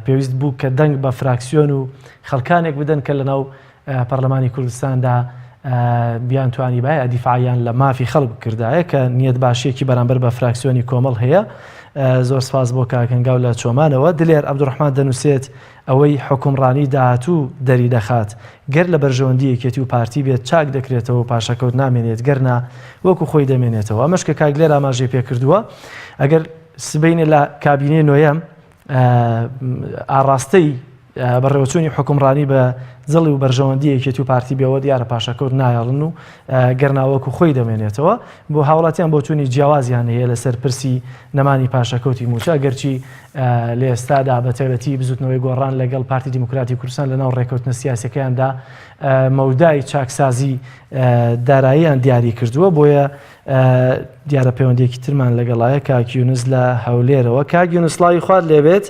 پێویست بوو کە دەنگ بە فراکسیۆن و خەڵکانێک بدەن کە لەناو پەرلەمانی کوردستاندا بیانتوانیبایە دیفاعیان لە مافی خەڵک بکردایە کە نیەت باشیەکی بەرامبەر بە فراکسیۆنی کۆمەڵ هەیە زۆر سپاس بۆ کاک هەنگاو لە چۆمانەوە دلێر عەبدولڕەحمان دەنووسێت ئەوەی حوکمڕانی داهاتوو دەری دەخات گەر لە بەرژەوەندی یەکێتی و پارتی بێت چاک دەکرێتەوە و پاشەکەوت نامێنێت گەر نا وەکو خۆی دەمێنێتەوە ئەمەش کە کاک دلێر ئاماژەی پێکردووە ئەگەر سبەینێ لە کابینەی نۆیەم ئاڕاستەی. بەڕێوەچوونی حوکمڕانی بە دڵی و بەرژەوەندی یەکێتی و پارتی بێەوە دیارە پاشەکەوت نایەڵن و گەرنا وەکو خۆی دەمێنێتەوە بۆ هاوڵاتیان بۆچوونی جیاوازیان هەیە لەسەر پرسی نەمانی پاشەکەوتی مووچە گەرچی لە ئێستادا بە تایبەتی بزوتنەوەی گۆڕان لەگەڵ پارتی دیموکراتی کوردستان لەناو ڕێکەوتنە سیاسەکەیاندا مەودای چاکسازی داراییان دیاری کردووە بۆیە دیارە پەیوەندێکی ترمان لەگەڵایە کاک یونس لە هەولێرەوە کاک یونس سڵاوی خوات لێبێت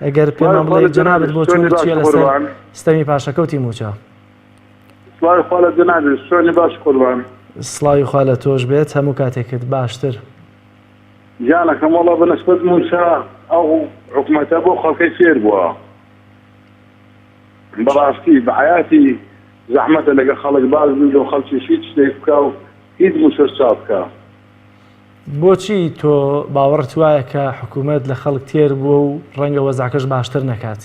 ئەگەر پێمان بڵێ جەنابت بۆ چۆن چیە لەسەر ستەمی پاشەکەوتی مووچە؟ سڵاوی خوا لە جەنابت چۆنی باش قوربان. سڵاوی خوا لە تۆش بێت هەموو کاتێکت باشتر. گیانەکەم وەڵا بە نسبەت مووچە ئەو حکومەتە بۆ خەڵکەی فێر بووە بەڕاستی بە حەیاتی زەحمەتە لەگە خەڵک باش بی لۆ خەڵکیش هیچ شتێک بکا و هیچ مووچەش چاپ بکا. بۆچی تۆ باوەڕت وایە کە حکوومەت لە خەڵک تێر بووە و ڕەنگە وەزعەکەش باشتر نەکات؟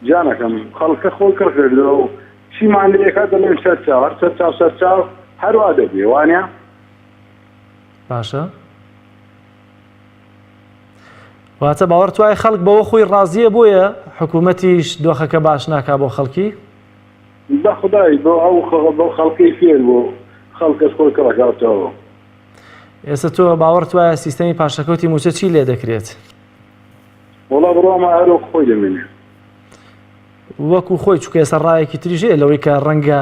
گیانەکەم خەڵکە خۆی کڕ کردووە و چیمان لێ ئەکات دەڵێن سەرچاو هەر سەرچاو سەرچاو هەر وا دەبێ وانە؟ باشە واتە باوەڕت وایە خەڵک بەوە خۆی ڕازیە بۆیە حکوومەتیش دۆخەکە باش ناکا بۆ خەڵکی؟ بەخودای بۆ ئەو بۆ خەڵکەی فێر بوو خەڵکەش خۆی کڕەکاتەوە. ئێستا تۆ باوەڕت وایە سیستەمی پاشەکەوتی مووچە چی لێ دەکرێت؟ وەڵا بڕوام وایە هەر وەکو خۆی دەمێنێ. وەکو خۆی چونکە ئێستا ڕایەکی تریش هەیە لەوەی کە ڕەنگە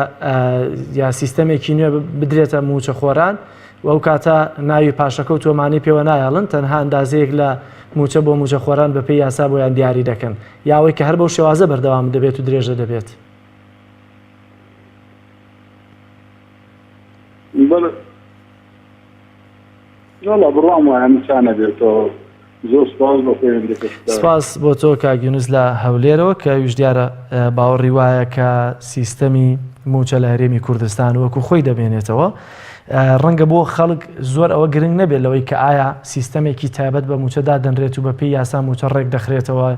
یا سیستەمێکی نوێ بدرێتە مووچەخۆران و ئەو کاتە ناوی پاشەکەوت وەمانەی پێوە نایەڵن تەنها ئەندازەیەک لە مووچە بۆ مووچەخۆران بەپێی یاسا بۆیان دیاری دەکەن یا ئەوەی کە هەر بەو شێوازە بەردەوام دەبێت و درێژە دەبێت. بەڵێ وەڵا بڕوام وایە ئەم چا نەبێتەوە زۆر سپاس بۆ پەیوەندیەکەشتان. سپاس بۆ تۆ کاک یونس لە هەولێرەوە کە ئەویش دیارە باوەڕی وایە کە سیستەمی مووچە لە هەرێمی کوردستان وەکو خۆی دەمێنێتەوە. ڕەنگە بۆ خەڵک زۆر ئەوە گرنگ نەبێت لەوەی کە ئایا سیستەمێکی تایبەت بە مووچە دادەنرێت و بەپێی یاسا مووچە ڕێک دەخرێتەوە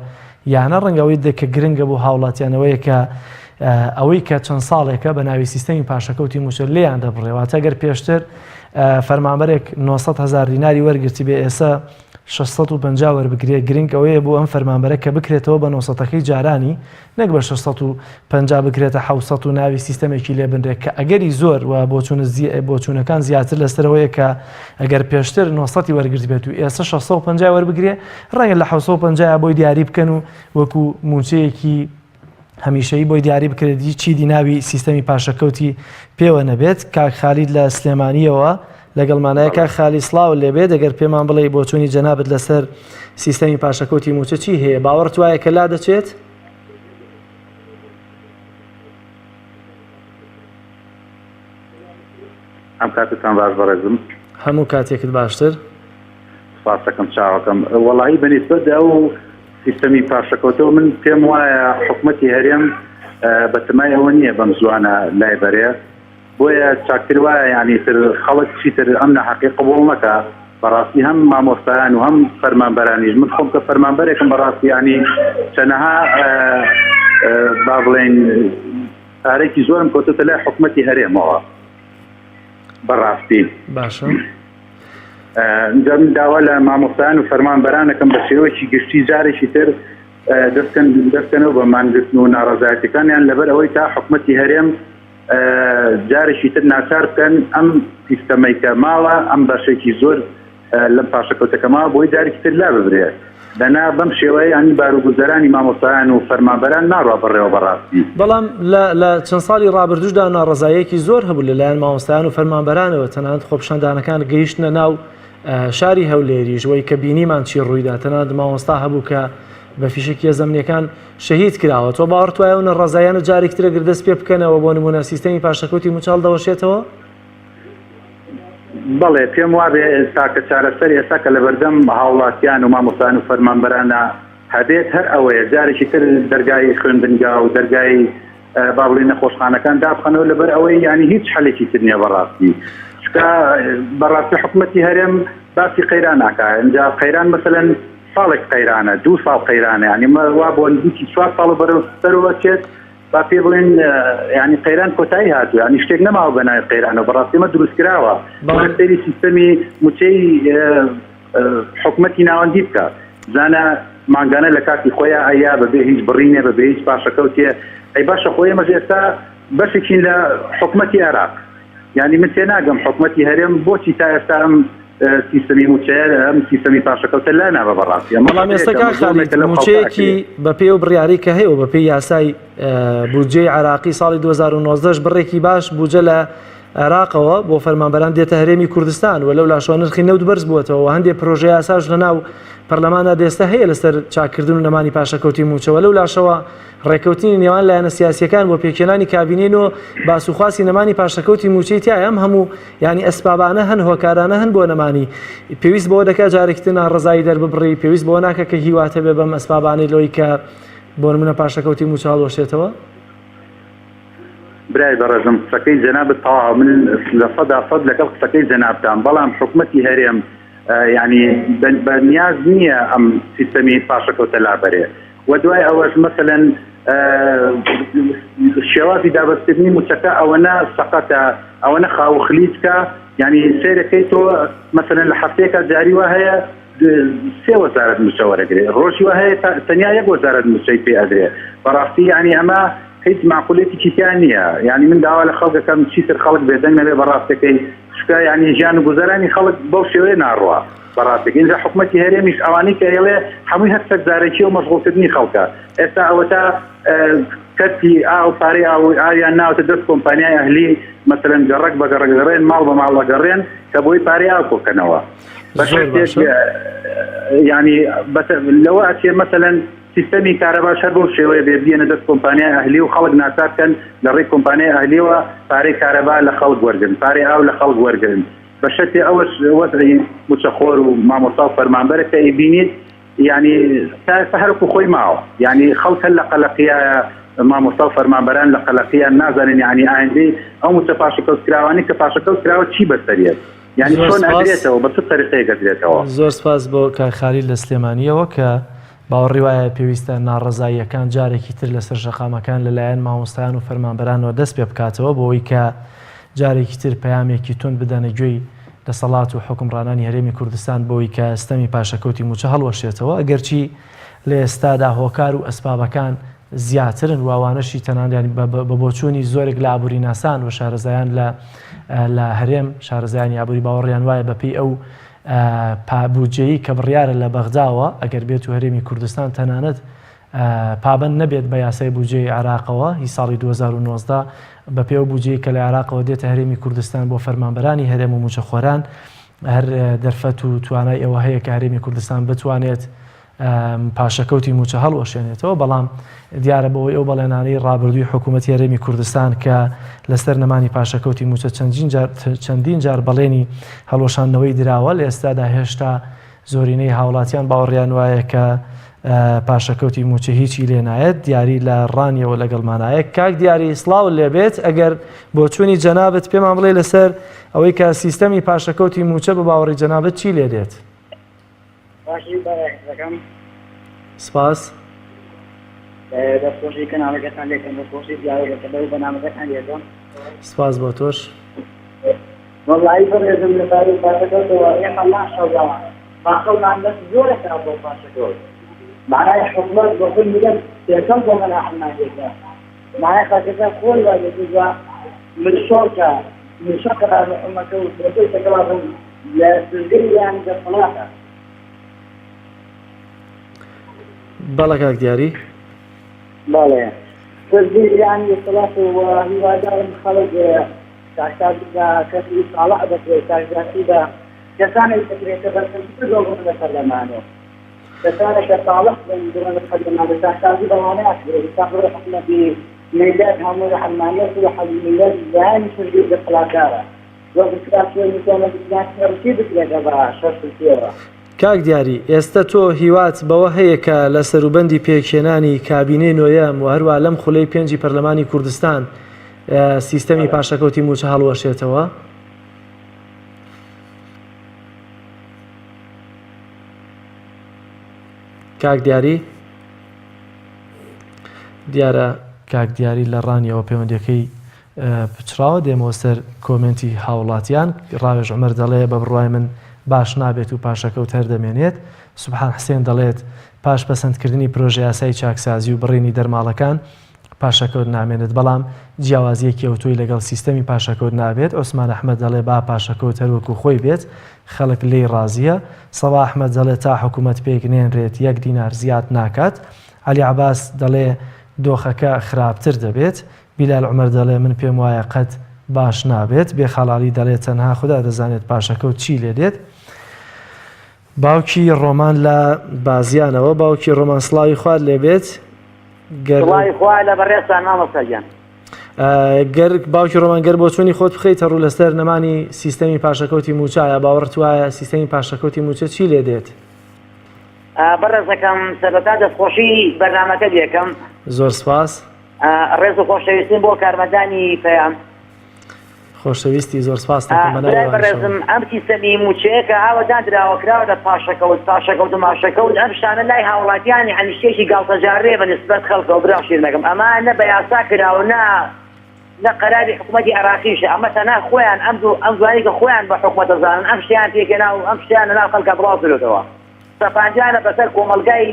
یانە ڕەنگە ئەوەی کە گرنگە بۆ هاوڵاتیانەوەیە کە ئەوەی کە چەند ساڵێکە بە ناوی سیستەمی پاشەکەوتی مووچە لێیان دەبڕێ واتە گەر پێشتر فەرمانبەرێک 900 هزار دیناری وەرگرتی بێ ئێستا 650 وەربگرێ گرنگ ئەوەیە بۆ ئەم فەرمانبەرە کە بکرێتەوە بە 900ەکەی جارانی نەک بە 650 بکرێتە 700 و ناوی سیستەمێکی لێ بنرێت کە ئەگەری زۆر و بۆچوونەکان زیاتر لەسەرەوەیە کە ئەگەر پێشتر 900 وەرگرت بێت و ئێستا 650 وەربگرێ ڕەنگە لە 750 بۆی دیاری بکەن و وەکو موچەیەکی هەمیشەیی بۆی دیاری بکرێت چیدی ناوی سیستەمی پاشەکەوتی پێوە نەبێت کاک خالید لە سلێمانیەوە لەگەڵمانایە کاک خالی سڵاو لێبێت دەگەر پێمان بڵێ بۆچوونی جەنابت لەسەر سیستەمی پاشەکەوتی موچە چی هەیە باوەڕت وایە کە لا دەچێت؟ ئەم کاتتان باش بەڕێزم. هەموو کاتێکت باشتر. سپاستەکەم چاوەکەم. وەڵایی بە نیسبەت ئەو سیستەمی پاشەکەوتەوە من پێم وایە حکومەتی هەرێم بەتەمای ئەوە نییە بەم زوانە لای بەرێ بۆیە چاکتر وایە یعنی تر خەڵک چیتر ئەم ناحەقی قبوڵ نەکا بەڕاستی هەم مامۆستایان و هەم فەرمانبەرانیش من خۆم کە فەرمانبەرێکم بەڕاستی ینی چەنەها با بڵێن پارێکی زۆرم کەوتۆتە لای حکومەتی هەرێمەوە بەڕاستی باشە ئینجا من داوا لە مامۆستایان و فەرمانبەرانەکەم بە شێوەیەکی گشتی جارێکی تر دەستکەن دەستکەنەوە بە مانگرتن و ناڕەزایەتەکانیان لەبەر ئەوەی تا حکومەتی هەرێم جارێکی تر ناچار بکەن ئەم سیستەمەی کە ماوە ئەم بەشێکی زۆر لەم پاشەکەوتەکە ماوە بۆی جارێکی تر لا ببرێ دەنا بەم شێوەیە ینی باروگوزەرانی مامۆستایان و فەرمانبەران ناڕوا بەڕێوە بەڕاستی. بەڵام لە لە چەند ساڵی ڕابردووشدا ناڕەزاییەکی زۆر هەبوو لەلایەن مامۆستایان و فەرمانبەرانەوە تەنانەت خۆپیشاندانەکان گەیشتنە ناو شاری هەولێریش وەی کە بینیمان چی ڕوویدا تەنانەت مامۆستا هەبوو کە بە فیشەکیە زەمنیەکان شەهید کراوە تۆ باوەڕت وایە ئەو ناڕەزاییانە جارێکی تر ئەگەر دەست پێ بکەنەوە بۆ نموونە سیستەمی پاشەکەوتی مووچە هەڵدەوەشێتەوە؟ بەڵێ پێم وابێ تاکە چارەسەر ئێستا کە لەبەردەم هاوڵاتیان و مامۆستایان و فەرمانبەرانە هەبێت هەر ئەوەیە جارێکی تر دەرگای خوێندنگا و دەرگای با بڵێین نەخۆشخانەکان دابخەنەوە لەبەر ئەوەی ینی هیچ حەلێکی تر نییە بەڕاستی چکە بەڕاستی حکوومەتی هەرێم باسی قەیران ناکا اینجا قەیران مثلەن ساڵێک قەیرانە دوو ساڵ قەیرانە ینی وا بۆ نزیکی چوار ساڵ بەرەو سەرەوە چێت با پێ بڵێن ینی قەیران کۆتایی هاتوو ینی شتێک نەماوە بە ناوی قەیرانەوە بەڕاستی ئەمە دروستکراوە بەڵام سەیری سیستەمی موچەی حکومەتی ناوەندی بکە زانە. مانگانە لە کاتی خۆیا ئەیا بەبێ هیچ بڕینێ بەبێ هیچ پاشەکەوتێ ئەی باشە خۆ ئێمەش ئێستا بەشێکین لە حکومەتی عێراق یانی من تێناگەم حکومەتی هەرێم بۆچی تا ئێستا ئەم سیستەمی مووچەیە ئەم سیستەمی پاشەکەوتە لا نابە بەڕاستی ئەمە بەڵام ئێستا خەتەرێکە کاک خالید زۆڵێکە لەو خەڵکە مووچەیەکی ئەکرێ. بەپێی ئەو بڕیارەی کە هەیە و بەپێی یاسای بودجەی عێراقی ساڵی 2019 بڕێکی باش بودجە لە عێراقەوە بۆ فەرمانبەران دێتە هەرێمی کوردستان و لەو لاشەوە نرخی نەوت بەرز بووەتەوە و هەندێک پرۆژە یاساش لەناو پەرلەماندا دێستە هەیە لەسەر چاککردن و نەمانی پاشەکەوتی مووچەوە لەو لاشەوە ڕێککەوتنی نێوان لایەنە سیاسییەکان بۆ پێکهێنانی کابینەی نۆ باس و خواسی نەمانی پاشەکەوتی مووچەی تیایە ئەم هەموو یانی ئەسبابانە هەن هۆکارانە هەن بۆ نەمانی پێویست بەوە دەکات جارێکی تر ناڕەزایی دەرببڕی پێویست بەوە ناکە کە هیوات هەبێ بەم ئەسبابانەی لەوەی کە بۆ نمونە پاشەکەوتی مووچە هەڵوەشێتەوە؟ برای بەڕێزم قسەکەی جەنابت تەواوە من 100% لەگەڵ قسەکەی جەنابتام بەڵام حکومەتی هەرێم یعنی بە نیاز نییە ئەم سیستەمی پاشەکەوتە لابەرێ و دوای ئەوەش مەسەلەن شێوازی دابەستکردنی موچەکە ئەوەنە سەقەتە ئەوەنە خاو خلیچکە یعنی سێرەکەی تۆ مەسەلەن لە هەفتەیەکە جاری وا هەیە سێ وەزارەت موچە وەرەگرێ ڕۆژی وا هەیە تەنیا یەک وەزارەت موچەی پێ ئەدرێ بەڕاستی یعنی ئەمە هیچ معقولێتێکی تیا نییە یعنی من داوا لە خەڵکەکەم چیتر خەڵک بێدەنگ نەبێ بەڕاستەکەی چونکە یعنی ژیان و گوزەرانی خەڵک بەو شێوەیە ناڕوا بەڕاستێک ئینجا حکومەتی هەرێمیش ئەوانەی کە ئەیڵێ هەمووی هەر سەرزارەکی و مەشغوڵکردنی خەڵکە ئێستا ئەوەتا کەرتی ئاو پارەی ئاو ئاویان ناوتە دەست کۆمپانیای ئەهلی مەسەلەن گەڕەک بە گەڕەک گەڕێن ماڵ بە ماڵ ئەگەڕێن کە بۆی پارەی ئاو کۆکەنەوە ینی لەوە ئەچێ مەسەلەن سیستەمی کارەباش هەر بەو شێوەیە بێ بیەنە دەست کۆمپانیای ئەهلی و خەڵک ناچار بکەن لە ڕێی کۆمپانیای ئەهلیەوە پارەی کارەبا لە خەڵک وەرگرن پارەی ئاو لە خەڵک وەرگرن بە شەرتێ ئەوەش وەزعی موچەخۆر و مامۆستا و فەرمانبەرە کە ئەیبینیت یانی تا ئێستا هەر وەکو خۆی ماوە یانی خەڵک هەر لە قەلەقیایە مامۆستا و فەرمانبەران لە قەلەقیان نازانن یانی ئایندەی ئەو موچە پاشەکەوت کراوانەی کە پاشەکەوت کراوە چی بەسەریەت یانی زۆر چۆن سپاس. ئەدرێتەوە بە چ تەریقەیەک ئەدرێتەوە. زۆر سپاس بۆ کاک خالید لە سلێمانییەوە کە باوەڕی وایە پێویستە ناڕەزاییەکان جارێکی تر لەسەر شەقامەکان لەلایەن مامۆستایان و فەرمانبەرانەوە دەست پێ بکاتەوە بۆ ئەوەی کە جارێکی تر پەیامێکی توند بدەنە گوێی دەسەڵات و حوکمڕانانی هەرێمی کوردستان بۆ ئەوەی کە ستەمی پاشەکەوتی مووچە هەڵوەشێتەوە ئەگەرچی لە ئێستادا هۆکار و ئەسبابەکان زیاترن و ئەوانەشی تەنانەت بە بۆچوونی زۆرێک لە ئابووریناسان و شارەزایان لە لە هەرێم شارەزایانی ئابووری باوەڕیان وایە بەپێی ئەو بودجەیی کە بڕیارە لە بەغداوە ئەگەر بێت و هەرێمی کوردستان تەنانەت پابەند نەبێت بە یاسای بودجەی عێراقەوە هی ساڵی 2019 بەپێی ئەو بودجەی کە لە عێراقەوە دێتە هەرێمی کوردستان بۆ فەرمانبەرانی هەرێم و مووچەخۆران هەر دەرفەت و توانای ئەوە هەیە کە هەرێمی کوردستان بتوانێت پاشەکەوتی مووچە هەڵوەشێنێتەوە، بەڵام دیارە بەوەی ئەو بەڵێنانەی ڕابردووی حکوومەتی هەرێمی کوردستان کە لەسەر نەمانی پاشەکەوتی مووچە چەندین جار چەندین جار بەڵێنی هەڵوەشاندنەوەی دراوە، لە ئێستادا هێشتا زۆرینەی هاوڵاتیان باوەڕیان وایە کە پاشەکەوتی مووچە هیچی لێ نایەت. دیاری لە ڕانیەوە لەگەڵمانایە. کاک دیاری سڵاوت لێبێت، ئەگەر بۆچوونی جەنابت پێمان بڵێ لەسەر ئەوەی کە سیستەمی پاشەکەوتی مووچە بە باوەڕی جەنابت چی لێ دێت؟ باشی بەڕێزەکەم. سپاس. دەستخۆشی کەناڵەکەتان لێکەم دەستخۆشی زیاوەکە لەو بەنامەکەتان لێکەم. سپاس بۆ تۆش. وەڵایی بەڕێزم لەبارەی پاشەکەوتەوە ئێمە ماشەڵڵا باخەڵمان بەس زۆرەکە بۆ پاشەکەوت معنای حکومەت بۆ خۆی میلەت تێکەڵ بۆ مەلاحمان لێکە معنای خەڵکەکە خۆی وای لێکردووە ملشۆڕکە ملشۆڕکە حکومەتە و بۆ تێکەڵا بن لە پشتگری یان دەسەڵاتە. بەڵێ کاک دیاری. بەڵێ پشتگری یان دەسەڵات و هیوادارم خەڵک چاکسازی بە کەسی ساڵح دەکرێت چاکسازی بە کەسانێک دەکرێت کە بەرپرسی بۆ لە پەرلەمانەوە کەسانێک کە ساڵح بن بڕۆن لە پەرلەمان چاکسازی بەوانە ئەکرێت تا بڕۆ حکومەتی میللەت هەموو عەلمانیەت و میللەت لایەنی پشتگری دەسەڵاتدارە کاک دیاری ئێستە تۆ هیوات بەوە هەیە کە لە سەروبەندی پێکهێنانی کابینەی نۆیەم و هەروا لەم خولەی پێنجی پەرلەمانی کوردستان سیستەمی پاشەکەوتی مووچە هەڵوەشێتەوە؟ کاک دیاری دیارە کاک دیاری لە ڕانیەوە پەیوەندەکەی پچڕاوە دێمەوە سەر کۆمێنتی هاوڵاتیان ڕاوێژ عومەر دەڵێ بە بڕوای من باش نابێت و پاشەکەوت هەر دەمێنێت. سوبحان حسێن دەڵێت، پاش پەسەندکردنی پرۆژەیاسای چاکسازی و بڕینی دەرماڵەکان، پاشەکەوت نامێنێت، بەڵام جیاوازییەکی ئەوتۆی لەگەڵ سیستەمی پاشەکەوت نابێت، عوسمان ئەحمەد دەڵێ با پاشەکەوت هەر وەکو خۆی بێت، خەڵک لێی ڕازییە، سەبا ئەحمەد دەڵێ تا حکومەت پێک نێنرێت یەک دینار زیاد ناکات، عەلی عەباس دەڵێ دۆخەکە خراپتر دەبێت، بیلال عومەر دەڵێ من پێم وایە قەت باش نابێت، بێخاڵالی دەڵێ تەنها خودا دەزانێت پاشەکەوت چی لێدێت. باوکی ڕۆمان لە بازیانەوە باوکی ڕۆمان سڵاوی خوات لێبێت گەر سڵاوی خوا لە بەڕێزتان مامۆستا گیان. گەر باوکی ڕۆمان گەر بۆچوونی خۆت بخەیتە ڕوو لەسەر نەمانی سیستەمی پاشەکەوتی مووچە یا باوەڕت وایە سیستەمی پاشەکەوتی مووچە چی لێ دێت؟ بەڕێزەکەم سەرەتا دەستخۆشی بەرنامەکە لێکەم. زۆر سپاس. ڕێز و خۆشەویستیم بۆ کارمەندانی پەیام. خۆشەویستی زۆر سپاست دەکەم بە ناوی برای بەڕێزم ئەم سیستەمی مووچەیە کە ئاوە داندراوە کراوە لە پاشەکەوت پاشەکەوت و ماشەکەوت ئەم شتانە لای هاوڵاتیانی یعنی شتێکی گاڵتەجاڕیە بە نسبەت خەڵکەوە برا شیرنەکەم ئەمە نە بە یاسا کراوە نە نە قەراری حکوومەتی عێراقیشە ئەمە تەنها خۆیان ئەم دوو ئەم دوانی کە خۆیان بە حکومەت دەزانن ئەم شتیان پێکهێنا و ئەم شتیان لەناو خەڵکا بڵاو کردۆتەوە سەپاندیانە بەسەر کۆمەڵگای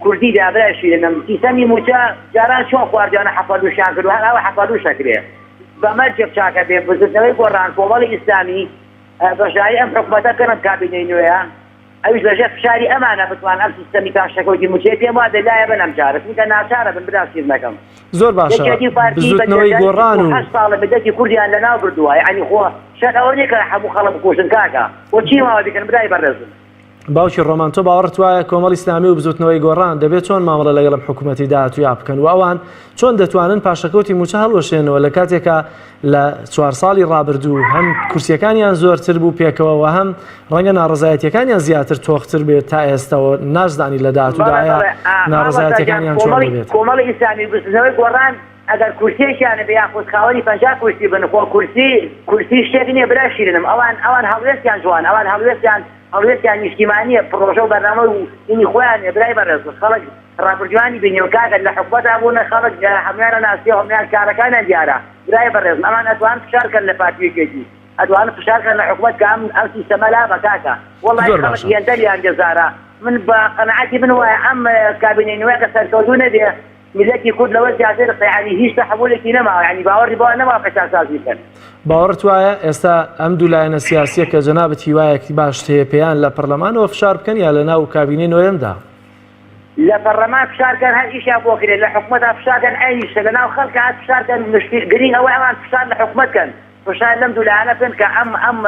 کوردی دا برای شیرینم سیستەمی موچە جاران چۆن خواردویانە حەپەلوشیان کردوە هەر ئاوا حەپەلوش ئەکرێ بە مەرجێک چاکە بێ بزوتنەوەی گۆڕان کۆمەڵی ئیسلامی بەشداری ئەم حکومەتە بکەن ئەم کابینەی نوێیە ئەویش لەژێر فشاری ئەمانە بتوان ئەم سیستەمی پاشەکەوتی موچەیە پێم وابێ لایە بن ئەم جارە چونکە ناچارە بن برا شیرنەکەم زۆر باشە یەکێتی و پارتی بە بزوتنەوەی درێژایی گۆڕان و 28 ساڵە میللەتی کوردیان لەناو بردووە یەعنی خۆ شەر ئەوە نییە کە هەموو خەڵک بکوژن کاکە بۆ چی ماوە بیکەن برای بەڕێزم. باوکی ڕۆمان تۆ باوەڕت وایە کۆمەڵی ئیسلامی و بزوتنەوەی گۆڕان دەبێت چۆن مامەڵە لەگەڵ ئەم حکوومەتی داهاتوویا بکەن و ئەوان چۆن دەتوانن پاشەکەوتی مووچە هەڵوەشێنەوە لە کاتێکا لە چوار ساڵی ڕابردوو هەم کورسیەکانیان زۆرتر بوو پێکەوە و هەم ڕەنگە ناڕەزایەتیەکانیان زیاتر تۆختر بێت تا ئێستەوە ناشزانی لە داهاتوودا بەڵێ ئایا بەڵێ ئا مامۆستا گیان ناڕەزایەتیەکانیان چۆن کۆمەڵی دەبێت؟ کۆمەڵی ئیسلامی و بزوتنەوەی گۆڕان ئەگەر کورسیەکیان هەبێ یاخود خاوەنی 50 کورسی بن خۆ کورسی کورسی شتێک نییە برا شیرنم ئەوان ئەوان هەڵوێستیان جوان ئەوان هەڵوێستیان هەڵوێستیان نیشتیمانیە پڕۆژە و بەرنامە و هینی خۆیان نیە برای بەڕێز خەڵک ڕابردویانی بینیوە کاکە لە حکومەتا بوونە خەڵک هەمویانە ناسیە هەمویان کارەکانیان دیارە برای بەڕێزم ئەمان ئەتوان فشار کەن لە پارتی یەکێتی ئەتوان فشار کەن لە حکومەت کە ئەم ئەم سیستەمە لابە کاکە وەڵی زۆر خەڵک باشە. هێندە لیان بێزارە من بە قەناعەتی من وایە ئەم کابینەی نوێ کە سەرکەوتوو نەبێ میللەتی کورد لەوە زیاتر یەعنی هیچ تەحەمولێکی نەماوە یەعنی باوەڕی بەوە نەماوە کە چاکسازی بکەن. باوەڕت وایە ئێستا ئەم دوو لایەنە سیاسیە کە جەنابت هیوایەکی باشت هەیە پێیان لە پەرلەمانەوە فشار بکەن یا لە ناو کابینەی نۆیەمدا؟ لە پەرلەمان فشار کەن هەر ئیشیان بۆ کرێ لە حکومەتا فشار کەن عەینی شتە لە ناو خەڵکا هەر فشار کەن گرینگ ئەوەیە ئەوان فشار لە حکومەت کەن فشار لەم دوو لایەنە بکەن کە ئەم ئەم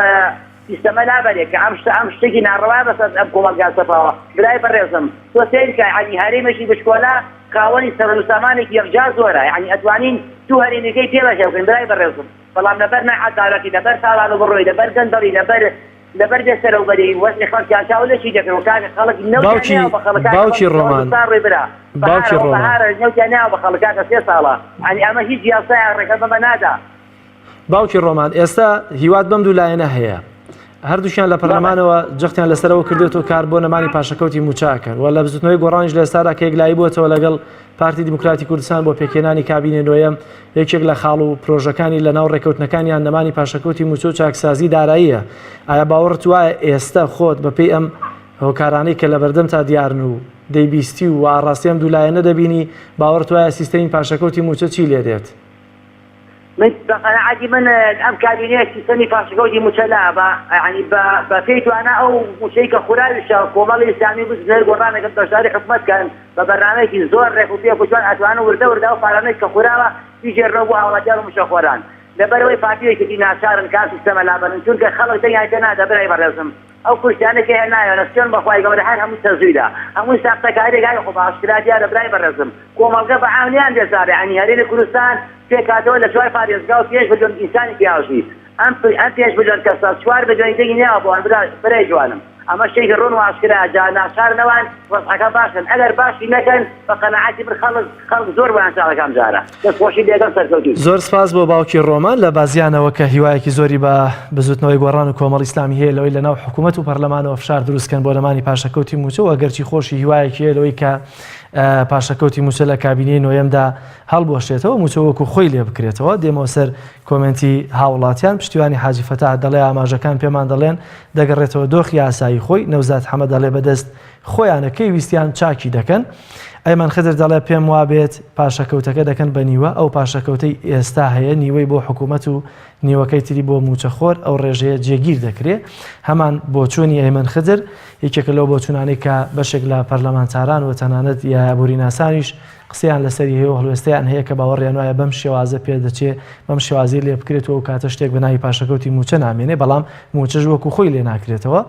سیستەمە لابەرێ کە ئەم شتە ئەم شتێکی ناڕەوایە بەسەر ئەم کۆمەڵگا سەپاوە برای بەڕێزم تۆ سەیر کە یەعنی هەرێمێکی بچکۆلە خاوەنی سەروەت و سامانێکی یەکجار زۆرە یەعنی ئەتوانین دوو هەرێمیەکەی پێ بەشێ بکەین برای بەڕێزم بەڵام لەبەر ناعەدالەتی لەبەر تاڵان و بڕۆی لەبەر گەندەڵی لەبەر لەبەر بێ سەرەوبەری وەزعی خەڵکیان چاو لەچی دەکەن و کاکە خەڵک نەوتیان باوکی ناوە بە خەڵک کاکە باوکی خەڵک ڕۆمان زستان ڕووی برا باوکی بەهارە ئەوە ڕۆمان بەهارە نەوتیان ناوە بە خەڵک کاکە سێ ساڵە یەعنی ئەمە هیچ یاسایان ڕێگە بەمە نادا باوکی ڕۆمان ئێستا هیوات بەم دوو لایەنە هەیە هەردووکیان لە پەرلەمانەوە جەختیان لەسەرەوە کردوێتەوە کار بۆ نەمانی پاشەکەوتی مووچەکەن و لە بزوتنەوەی گۆڕانیش لە ئێستادا کە یەکلایی بووەتەوە لەگەڵ پارتی دیموکراتی کوردستان بۆ پێکهێنانی کابینەی نۆیەم یەکێک لە خاڵ و پرۆژەکانی لە ناو ڕێکەوتنەکانیان نەمانی پاشەکەوتی مووچە و چاکسازی داراییە ئایا باوەڕت وایە ئێستا خۆت بەپێی ئەم هۆکارانەی کە لەبەردەمتا دیارن و دەیبیستی و ئاڕاستەی ئەم دوو لایەنە دەبینی باوەڕت وایە سیستەمی پاشەکەوتی مووچە چی لێدێت؟ من بە قەناعەتی من ئەم کابینەیە سیستەمی پاشەکەوتی مووچە لابا یەعنی بە بە پێی توانا ئەو مووچەی کە خوراویشە کۆمەڵی ئیسلامی و بزوتنەوەی گۆڕان ئەگەر بەشداری حکومەت کەن بە بەرنامەیەکی زۆر ڕێک و پێک و جوان ئەتوانن وردە وردە ئەو پارانەی کە خوراوە بیگێڕنەوە بۆ هاوڵاتیان و مووچەخۆران لەبەرئەوەی پارتی و یەکێتی ناچارن کە ئەم سیستەمە لابەرن چونکە خەڵک دەنگیان پێ نادا برای بەڕێزم ئەو کورسیانەی کە هێنایانە سوێن بەخوای گەورە هەر هەمووی تەزویرە هەمووی ساختەکاریە کاکە خۆ بە ئاشکرا دیارە برای بەڕێزم کۆمەڵگە بە عام لێیان بێزارە یانی هەرێمی کوردستان پێکهاتەوە لە چوار پارێزگا و پێنج ملیۆن ئینسانی تیاژی ئەم ئەم پێنج ملیۆن کەسە چوار ملیۆنی دەنگی نەیاوە بۆ ئەوان برا برای جوانم ئەمە شتێکی ڕوون و ئاشکرایە جا ناچارن ئەوان وەزعەکە باش کەن ئەگەر باشی نەکەن بە قەناعەتی من خەڵک خەڵک زۆر بۆیان چاکە ئەم جارە دەست خۆشی لێکەم سەرکەوتوو. زۆر سپاس بۆ باوکی ڕۆمان لە بازیانەوە کە هیوایەکی زۆری بە بزوتنەوەی گۆڕان و کۆمەڵی ئیسلامی هەیە لەوەی لەناو حکوومەت و پەرلەمانەوە فشار دروست کەن بۆ نەمانی پاشەکەوتی مووچە و ئەگەرچی خۆشی هیوایەکی هەیە لەوەی کە. پاشەکەوتی مووچە لە کابینەی نۆیەمدا هەڵبوەشێتەوە، مووچە وەکو خۆی لێ بکرێتەوە. دێمەوە سەر کۆمێنتی هاوڵاتیان، پشتیوانی حاجی فەتاح دەڵێ ئاماژەکان پێمان دەڵێن دەگەڕێتەوە دۆخی ئاسایی خۆی، نەوزاد حەمە دەڵێ بەدەست خۆیانە کەی ویستیان چاکی دەکەن. ئەیمەن خدر دەڵێ پێم وابێت پاشەکەوتەکە دەکەن بە نیوە، ئەو پاشەکەوتەی ئێستا هەیە نیوەی بۆ حکوومەت و نیوەکەی تری بۆ مووچەخۆر، ئەو ڕێژەیە جێگیر دەکرێ. هەمان بۆچوونی ئەیمەن خدر یەکێکە لەو بۆچوونانەی کە بەشێک لە پەرلەمانتاران و تەنانەت ئابووریناسانیش قسەیان لەسەری هەیە و هەڵوێستەیان هەیە کە باوەڕیان وایە بەم شێوازە پێدەچێ بەم شێوازەی لێ بکرێت و ئەو کاتە شتێک بە ناوی پاشەکەوتی مووچە نامێنێ، بەڵام مووچەش وەکو خۆی لێ ناکرێتەوە.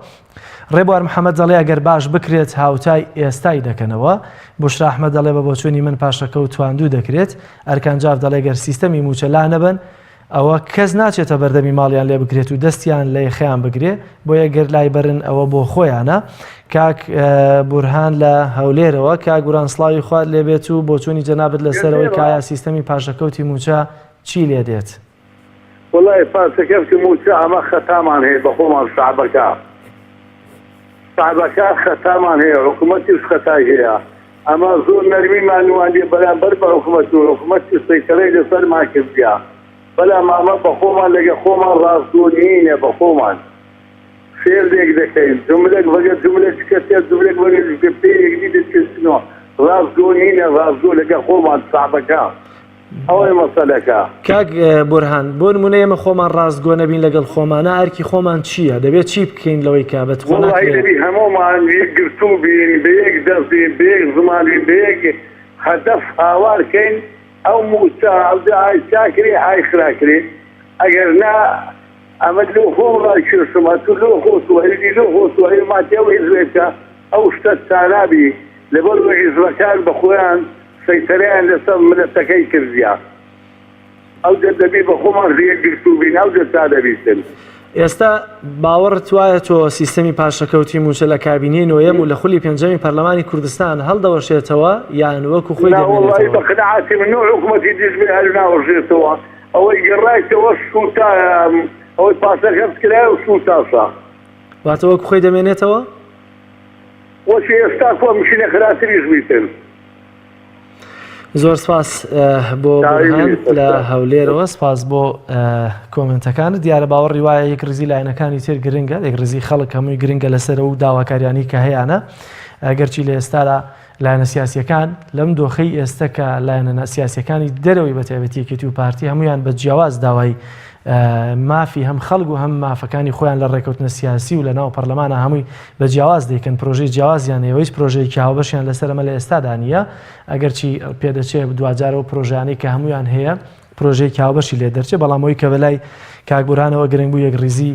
ڕێبوار محەمەد دەڵێ ئەگەر باش بکرێت هاوتای ئێستای دەکەنەوە. بوشرا ئەحمەد دەڵێ بە بۆچوونی من پاشەکەوت تواندوو دەکرێت. ئەرکان جاف دەڵێ گەر سیستەمی مووچە لانەبەن ئەوە کەس ناچێتە بەردەمی ماڵیان لێ بگرێت و دەستیان لە یەخەیان بگرێ، بۆیە گەر لای بەرن ئەوە بۆ خۆیانە. کاک بورهان لە هەولێرەوە، کاک بورهان سڵاوی خوات لێ بێت و بۆچوونی جەنابت لەسەرەوەی کە ئایا سیستەمی پاشەکەوتی مووچە چی لێ دێت؟ وەڵای پاشەکەوتی مووچە ئەمە خەتامان هەیە بەخۆمان شەعبەکە شەعبەکە خەتامان هەیە حکوومەتیش خەتای هەیە ئەمە زۆر نەرمیمان نواندیە بەرامبەر بە حکومەت و حکومەتیش سەیتەرەی لەسەرمان کردیە بەلام ئەمە بەخۆمان لەگە خۆمان ڕاستگۆ نیینە بەخۆمان فێر لێک دەکەین جملەک بەگە جملە چکەتێ جملەک بەگە جکە پێ یەکدی دەچێتنەوە ڕاستگۆ نینە ڕاستگۆ لەگە خۆمان شەعبەکە ئەوەیە مەسەلەکە. کاک بورهان بۆ نمونە ئێمە خۆمان ڕاستگۆ نەبین لەگەڵ خۆمانا ئەرکی خۆمان چییە دەبێت چی بکەین لەوەی کە بەت خۆ وەڵاهی ناکرێ. دەبی هەموومان یەکگرتوو بین بە یەک دەست بین بە یەک زمان بین بە یەک هەدەف هاوار کەین ئەو مووچە ئەوجا ئای چاکرێ ئای خراکرێ ئەگەر نا ئەمە لۆ خۆم ڕایکێشم ئەتوو لۆ خۆت و ئەوی دی لۆ خۆت و ئەوی ماتی ئەو حیزبێکە ئەو شتە چانابی لەبەر حیزبەکان بە خۆیان سەیتەرەیان لەسەر ملەتەکەی کردیە ئەوجە دەبی بەخۆمان یەکگرتوو بین ئەوجە چا دەبیتن. ئێستا باوەڕت وایە تۆ سیستەمی پاشەکەوتی مووچە لە کابینەی نۆیەم و لە خولی پێنجەمی پەرلەمانی کوردستان هەڵدەوەشێتەوە یان وەکو خۆی نا وەڵاهی دەمێنێتەوە؟ بە قەناعەتی من نۆ حکومەتی دژ بێ هەر ناوەشێتەوە ئەوەی گەڕایتەوە سووتا ئەوەی پاشەکەوت کرایەوە سووتاسە. واتە وەکو خۆی دەمێنێتەوە؟ وەکی ئێستا کوا مشینە خراتریش بیتن. زۆر سپاس بۆ بورهان لە هەولێرەوە سپاس بۆ کۆمنتەکانت دیارە باوەڕی وایە یەک ڕیزی لایەنەکانی تر گرنگە یەک ڕیزی خەڵک هەمووی گرنگە لەسەر و داواکاریانی کە هەیانە ئەگەرچی لە ئێستادا لایەنە سیاسیەکان لەم دۆخەی ئێستا کە لایەنە سیاسەکانی دەرەوەی بە تایبەتی یەکێتی و پارتی هەمویان بە جیاواز داوای مافی هەم خەڵک و هەم مافەکانی خۆیان لە ڕێکەوتنە سیاسی و لە ناو پەرلەمانە هەمووی بە جیاواز دەیکەن پرۆژەی جیاوازیان هەیە و هیچ پرۆژەیەکی هاوبەشیان لەسەر ئەمە لە ئێستادا نییە ئەگەرچی پێدەچێ دواجار ئەو پرۆژانەی کە هەمویان هەیە پرۆژەیەکی هاوبەشی لێ دەرچێ بەڵام ئەوی کە بەلای کاک بورهانەوە گرنگ بوو یەکڕیزی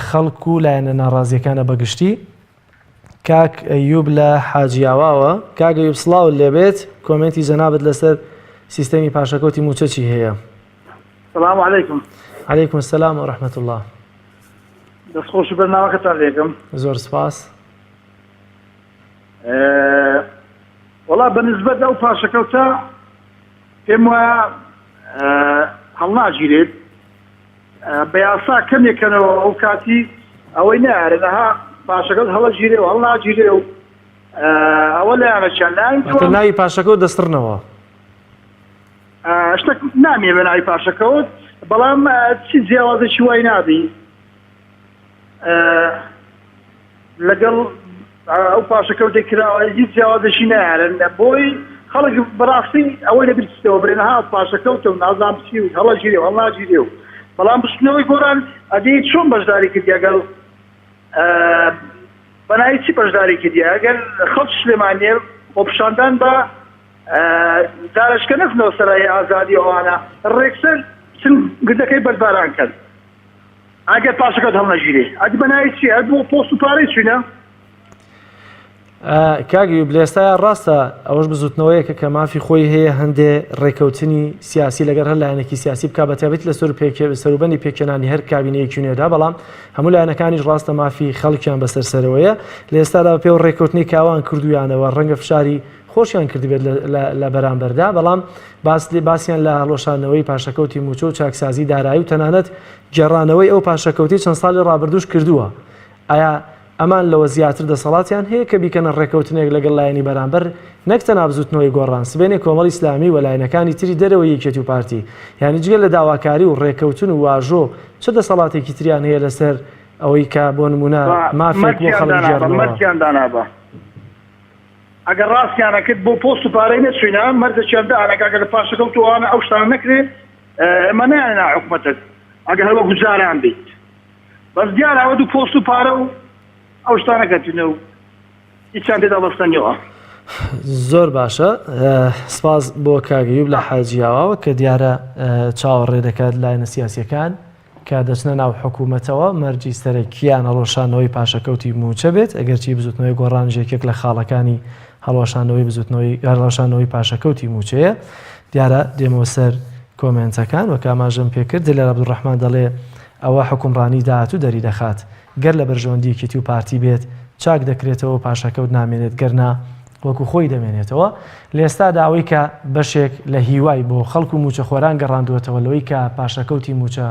خەڵک و لایەنە ناڕازیەکانە بەگشتی کاک ئەیوب لە حاجیاواوە کاک ئەیوب سڵاوت لێبێت کۆمێنتی جەنابت لەسەر سیستەمی پاشەکەوتی مووچە چی هەیە؟ سلام علیکم. علیکم السلام و رحمة اللە. دەست خۆشی بەرنامەکەتان لێکەم. زۆر سپاس. وەڵا بە نسبەت ئەو پاشەکەوتە پێم وایە هەڵناگیرێت بە یاسا کەمێکەنەوە ئەو کاتی ئەوەی نارە نەها پاشەکەوت هەڵەگیرێ و هەڵناگیرێ و ئەوە لایەنەکیان لایەن ناوی پاشەکەوت دەسڕنەوە. شتەک نامێ بە ناوی پاشەکەوت بەڵام چی جیاوازێکی وای نابی لەگەڵ ئەو پاشەکەوتێک کراوە هیچ جیاوازێکی نایارن بۆی خەڵک بەڕاستی ئەوەی لە بیرچتەوە برێن ها پاشەکەوتە و نازانم چی و هەڵەگیرێ و هەڵناگیرێ و بەڵام بشتنەوەی گۆڕان ئەدی چۆن بەشداری کردی ئەگەر بەناوی چی بەشداری کردی ئەگەر خەڵک سلێمانیە خۆپیشاندان بە دارەشکە نەچنەوە سەرای ئازادی ئەوانە ڕێکسەر چن گردەکەی بەردباران کەن ئەگەر پاشەکەت هەڵنەگیرێ ئەدی بەناوی چی هەر بۆ پۆست و پارەی چوینە. کاک ئەیوب لە ئێستایا ڕاستە ئەوەش بزوتنەوەیەکە کە مافی خۆی هەیە هەندێ ڕێکەوتنی سیاسی لەگەر هەر لایەنێکی سیاسی بک بە تایبەتی لە سەر سەروبەندی پێکهێنانی هەر کابینەیەکی نوێدا بەڵام هەموو لایەنەکانیش ڕاستە مافی خەڵکیان بەسەر سەرەوەیە لە ئێستادا پێ و ڕێکەوتنی کاوان کردویانەوە ڕەنگە فشاری خۆشیان کردبێت لە بەرامبەردا، بەڵام باسیان لە هەڵوەشاندنەوەی پاشەکەوتی مووچە و چاکسازی دارایی و تەنانەت گێڕانەوەی ئەو پاشەکەوتەی چەند ساڵی ڕابردووش کردووە. ئایا ئەمان لەوە زیاتر دەسەڵاتیان هەیە کە بیکەنە ڕێکەوتنێک لەگەڵ لایەنی بەرامبەر نەک تەنها بزوتنەوەی گۆڕان سبەینێ کۆمەڵی ئیسلامی و لایەنەکانی تری دەرەوەی یەکێتی و پارتی یانی جگە لە داواکاری و ڕێکەوتن و واژۆ چ دەسەڵاتێکی تریان هەیە لەسەر ئەوەی کە بۆ نمونە مافێک بۆ مەرجیان خەڵک دانابا بگێڕنەوە؟ مەرجیان دانابا ئەگەر ڕاستیان ئەکرد بۆ پۆست و پارەی نەچوینە مەرجەکیان دانەکا گەر پاشەکەوت و ئەوانە ئەو شتانە نەکرێ ئێمە نایانە حکومەتت ئەگەر هەر وەکو جاران بیت بەس دیارە ئەوە دوو پۆست و پارە و ئەو شتانە کەتینە و هیچیان تێدا بەستەنیەوە. زۆر باشە سپاس بۆ کاک ئەیوب لە حاجیاواوە کە دیارە چاوەڕێ دەکات لایەنە سیاسیەکان کە دەچنە ناو حکوومەتەوە مەرجی سەرەکییان هەڵوەشاندنەوەی پاشەکەوتی مووچە بێت، ئەگەرچی بزووتنەوەی گۆڕانیش یەکێک لە خاڵەکانی هەڵوەشاندنەوەی بزووتنەوەی هەڵوەشاندنەوەی پاشەکەوتی مووچەیە. دیارە دێمەوە سەر کۆمێنتەکان وەک ئاماژەم پێکرد دلێر عەبدولڕەحمان دەڵێ ئەوە حوکمڕانی داهاتوو دەریدەخات گەر لە بەرژەوەندی یەکێتی و پارتی بێت چاک دەکرێتەوە و پاشەکەوت نامێنێت گەر نا وەکو خۆی دەمێنێتەوە. لە ئێستادا ئەوەی کە بەشێک لە هیوای بۆ خەڵک و مووچەخۆران گەڕاندووەتەوە لەوەی کە پاشەکەوتی مووچە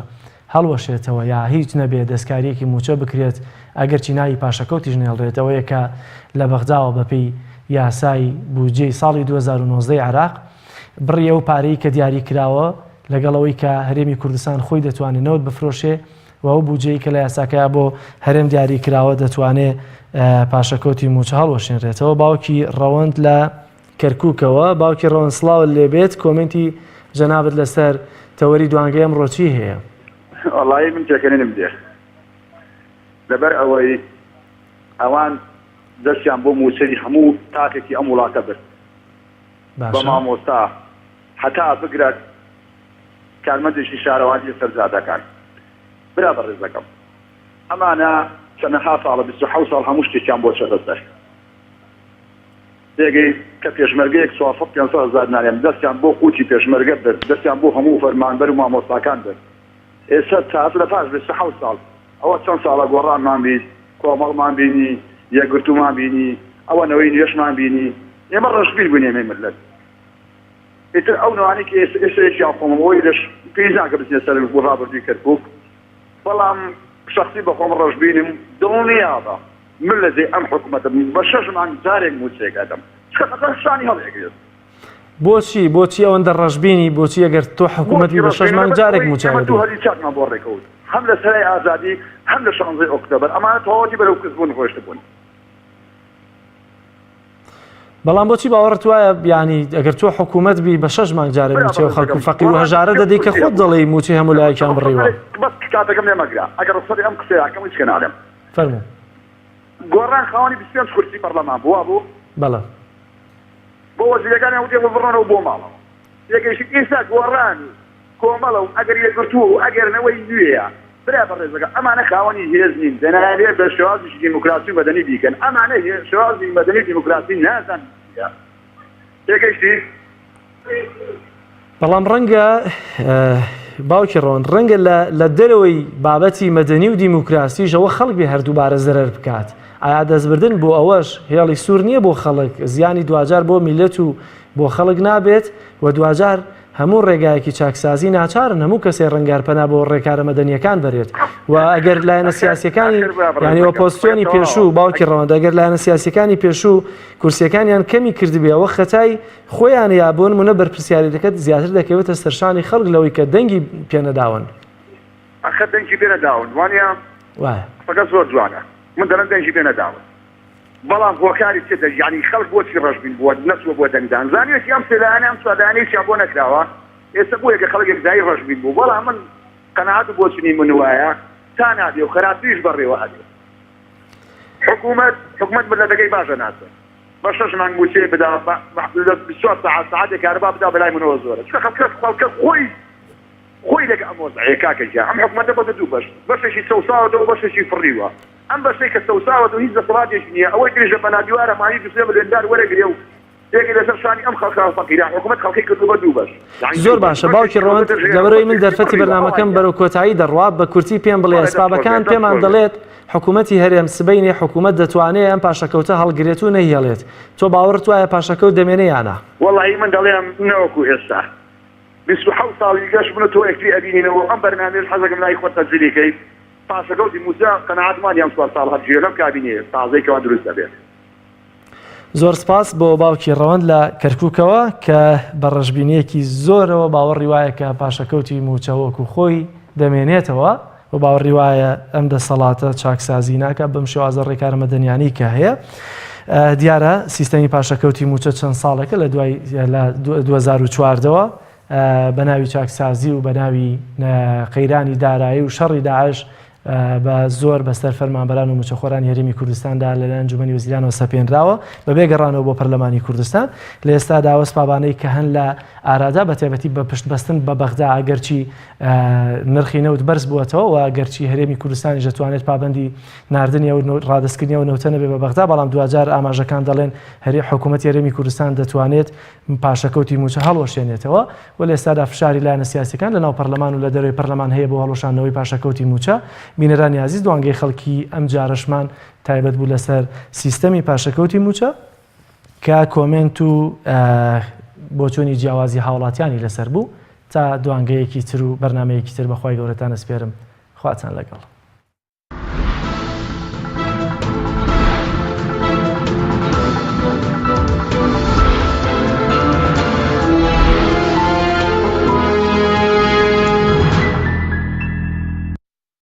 هەڵوەشێتەوە یا هیچ نەبێ دەستکارییەکی مووچە بکرێت ئەگەرچی ناوی پاشەکەوتیش نەهێڵرێت ئەوەیە کە لە بەغداوە بەپێی یاسای بودجەی ساڵی 2019 عێراق بڕی ئەو پارەی کە دیاری کراوە لەگەڵ ئەوەی کە هەرێمی کوردستان خۆی دەتوانێت نەوت بفرۆشێ و ئەو بودجەی کە لە یاساکەیا بۆ هەرێم دیاری کراوە دەتوانێ پاشەکەوتی مووچە هەڵوەشێنرێتەوە. باوکی ڕەوەند لە کەرکووکەوە باوکی ڕەوەند سڵاوت لێبێت کۆمێنتی جەنابت لەسەر تەوەری دوانگەی ئەمڕۆ چی هەیە؟ وەڵایی من پێکەنینم دێ لەبەر ئەوەی ئەوان دەستیان بۆ مووچەی هەموو تاکێکی ئەم وڵاتە برد بە مامۆستا هەتا بگرە کارمەندێکی شارەوانی لەسەر جادەکان. برا بەڕێزەکەم ئەمانە چەنەها ساڵە 27 ساڵ هەموو شتێکیان بۆ چۆتە سەر. تێگەی کە پێشمەرگەیەک 400 500 هەزار نانێن دەستیان بۆ قوتی پێشمەرگە برد دەستیان بۆ هەموو فەرمانبەر و مامۆستاکان برد ئێستا تازە لە پاش 27 ساڵ ئەوە چەند ساڵە گۆڕانمان بیست کۆمەڵمان بینی یەکگرتوومان بینی ئەوە نەوەی نوێشمان بینی ئێمە ڕەشبین بووین ئێمەی مللەت ئیتر ئەو نەوانەی کە ئێستا ئێستا یەکیان خۆمم ئەوەی لەش پێویست ناکە بچینە سەر ڕابردووی کەرکوک بەڵام شەخسی بە خۆم ڕەشبینم دڵنیابە من لە جێی ئەم حکومەتە بم بە شەش مانگ جارێک مووچەیەک ئەدەم چونکە خەڵک شانی هەڵئەگرێت. بۆچی بۆچی ئەوەندە ڕەشبینی بۆچی ئەگەر تۆ حکومەت بی بۆچی بە شەش ڕەشبینم مانگ لەبەر جارێک ئەوەی مووچە ئێمە ئەدەی؟ دوو هەلی چاکمان بۆ ڕێکەوت هەم لە سەرای ئازادی هەم لە شانزەی ئۆکتۆبەر ئەمانە تەواوەتی بەرەو کزبوون ڕۆیشتبوون. بەڵام بۆچی باوەڕت وایە یانی ئەگەر تۆ حکوومەت بی بە شەش مانگ جارێک برا مووچەی خەڵک و بەڕێزەکەم فەقیر و وەڵا هەژارە پێم دەدەی کە کورسی خۆت هەبوو دەڵێی مووچەی هەموو لایەکیان بڕیوە؟ بەس کاتەکەم لێ مەگرە ئەگەر ڕسەری ئەم قسەیە ئەکەم هیچ کە ناڵێم. فەرموو. گۆڕان خاوەنی 25 کورسی پەڕلەمان بوو وابوو؟ بەڵێ. بۆ وەزیرەکانیان وتیان بڕۆنەوە بۆ ماڵەوە. تێگەیشتن ئێستا گۆڕان و کۆمەڵە و ئەگەر یەکگرتووە و ئەگەر نەوەی نوێیە برا بەڕێزەکەم ئەمانە خاوەنی هێز نین دەنایەوێ بە شێوازێکی دیموکراسی و مەدەنی بیکەن ئەمانە شێوازی مەدەنی و دیموکراسی نازانن چییە تێگەیشتی؟ بەڵام ڕەنگە باوکی ڕەوەند ڕەنگە لە دەرەوەی بابەتی مەدەنی و دیموکراسیشەوە خەڵک بێ هەردووبارە زەرەر بکات ئایا دەستبردن بۆ ئەوەش هێڵی سوور نییە بۆ خەڵک زیانی دواجار بۆ میلەت و بۆ خەڵک نابێت و دواجار هەموو ڕێگایەکی چاکسازی ناچارن هەموو کەسێ ڕەنگار پەنا بۆ ڕێکارە مەدەنیەکان بەرێت و ئەگەر لایەنە سیاسیەکانی یانی ئۆپۆزسیۆنی پێشوو باوکی ڕەوەند ئەگەر لایەنە سیاسیەکانی پێشوو کورسیەکانیان کەمی کردبێ ئەوە خەتای خۆیان یا بۆ نمونە بەرپرسیارێتەکە زیاتر دەکەوێتە سەرشانی خەڵک لەوەی کە دەنگی پێنەداون. ئەخە دەنگی پێنەداون وانە؟ وایە. قسەکە زۆر جوانە من دەڵێم دەنگی پێنەداون. بەڵام هۆکاری چیە دەنگ یانی خەڵک بۆچی ڕەشبین بووە نەچووە بۆ دەنگدان زانیوێتی ئەم سێ لایەنە ئەم چوار لایەنە هیچیان بۆ نەکراوە ئێستا بۆیە کە خەڵک یەکجاری ڕەشبین بوو بەڵام من قەناعەت و بۆچونی من وایە تا نابێ و خراپتریش بەڕێوە ئەبێ حکوومەت حکومەت مللەتەکەی باش ئەناسێ بە شەش مانگ مووچەی بدا بە لە 24 سەعات سەعاتێک کارەبا بدا بەلای منەوە زۆرە چونکە خەڵکە خەڵکە خۆی خۆی لەگە ئەم وەزعەیە کاکە گیان ئەم حکومەتە بۆتە دوو بەش بەشێکی چەوساوەتەوە بەشێکی فڕیوە ئەم بەشەی کە چەوساوەتەوە هیچ دەسەڵاتێکی نییە ئەوەی تریش لە پەنا دیوارە مانی دوو سێ ملیۆن دار وەرەگرێ و یەکێ لەسەر شانی ئەم خەڵکە فەقیرە حکومەت خەڵکی کردووە بە دوو بەش یانی زۆر دوو بەش باشە باوکی بەشێکی ڕەوەند کەوتۆتە ژێرەوە لەبەرئەوەی من بەشێکی دەرفەتی فڕیوە بەرنامەکەم ئەوان بەرەو کۆتایی دەڕوا بە کورتی پێم بڵێ بەڵێ دەست خۆش بێ ئەسبابەکان دەست پێمان خۆش بێ دەڵێت حکوومەتی هەرێم سبەینێ حکوومەت دەتوانێ ئەم پاشەکەوتە هەڵگرێت و نەیهێڵێت تۆ باوەڕت وایە پاشەکەوت دەمێنێ یا نا؟ وەڵاهی من دەڵێم نەوەکو ئێستا 27 ساڵی گەش من و تۆ یەکتری ئەبینینەوە ئەم بەرنامەیەش حەزەکەم لای خۆت تەسجیلی کەی. پاشەکەوتی مووچە قەناعەتمان نیە ئەم چوار ساڵە هەبژێ لەم کابینەیە تازەی کەوا دروست ئەبێت. زۆر سپاس بۆ باوکی ڕەوەند لە کەرکوکەوە کە بە ڕەشبینیەکی زۆرەوە باوەڕی وایە کە پاشەکەوتی مووچە وەکو خۆی دەمێنێتەوە و باوەڕی وایە ئەم دەسەڵاتە چاکسازی ناکات بەم شێوازە ڕێکارە مەدەنیانەی کە هەیە. دیارە سیستەمی پاشەکەوتی مووچە چەند ساڵێکە لە دوای لە 2014ەوە بە ناوی چاکسازی و بە ناوی قەیرانی دارایی و شەڕی داعش بە زۆر بەسەر فەرمانبەران و مووچەخۆرانی هەرێمی کوردستاندا لەلایەن ئەنجومەنی وەزیرانەوە سەپێنراوە بەبێ گەڕانەوە بۆ پەرلەمانی کوردستان. لە ئێستادا ئەو ئەسپابانەی کە هەن لە ئارادا بە تایبەتی بە پشت بەستن بە بەغدا ئەگەرچی نرخی نەوت بەرز بووەتەوە و ئەگەرچی هەرێمی کوردستانیش دەتوانێت پابەندی ناردنی ئەو ڕادەستکردنی ئەو نەوتە نەبێ بە بەغدا بەڵام دواجار ئاماژەکان دەڵێن هەرێ حکوومەتی هەرێمی کوردستان دەتوانێت پاشەکەوتی مووچە هەڵوەشێنێتەوە و لە ئێستادا فشاری لایەنە سیاسیەکان لە ناو پەرلەمان و لە دەرەوەی پەرلەمان هەیە بۆ هەڵوەشاندنەوەی پاشەکەوتی مووچە. بینەرانی ئازیز دوانگەی خەڵکی ئەم جارەشمان تایبەت بوو لەسەر سیستەمی پاشەکەوتی مووچە کە کۆمێنت و بۆچوونی جیاوازی هاوڵاتیانی لەسەر بوو. تا دوانگەیەکی تر و بەرنامەیەکی تر بەخوای گەورەتان ئەسپێرم. خواتان لەگەڵ.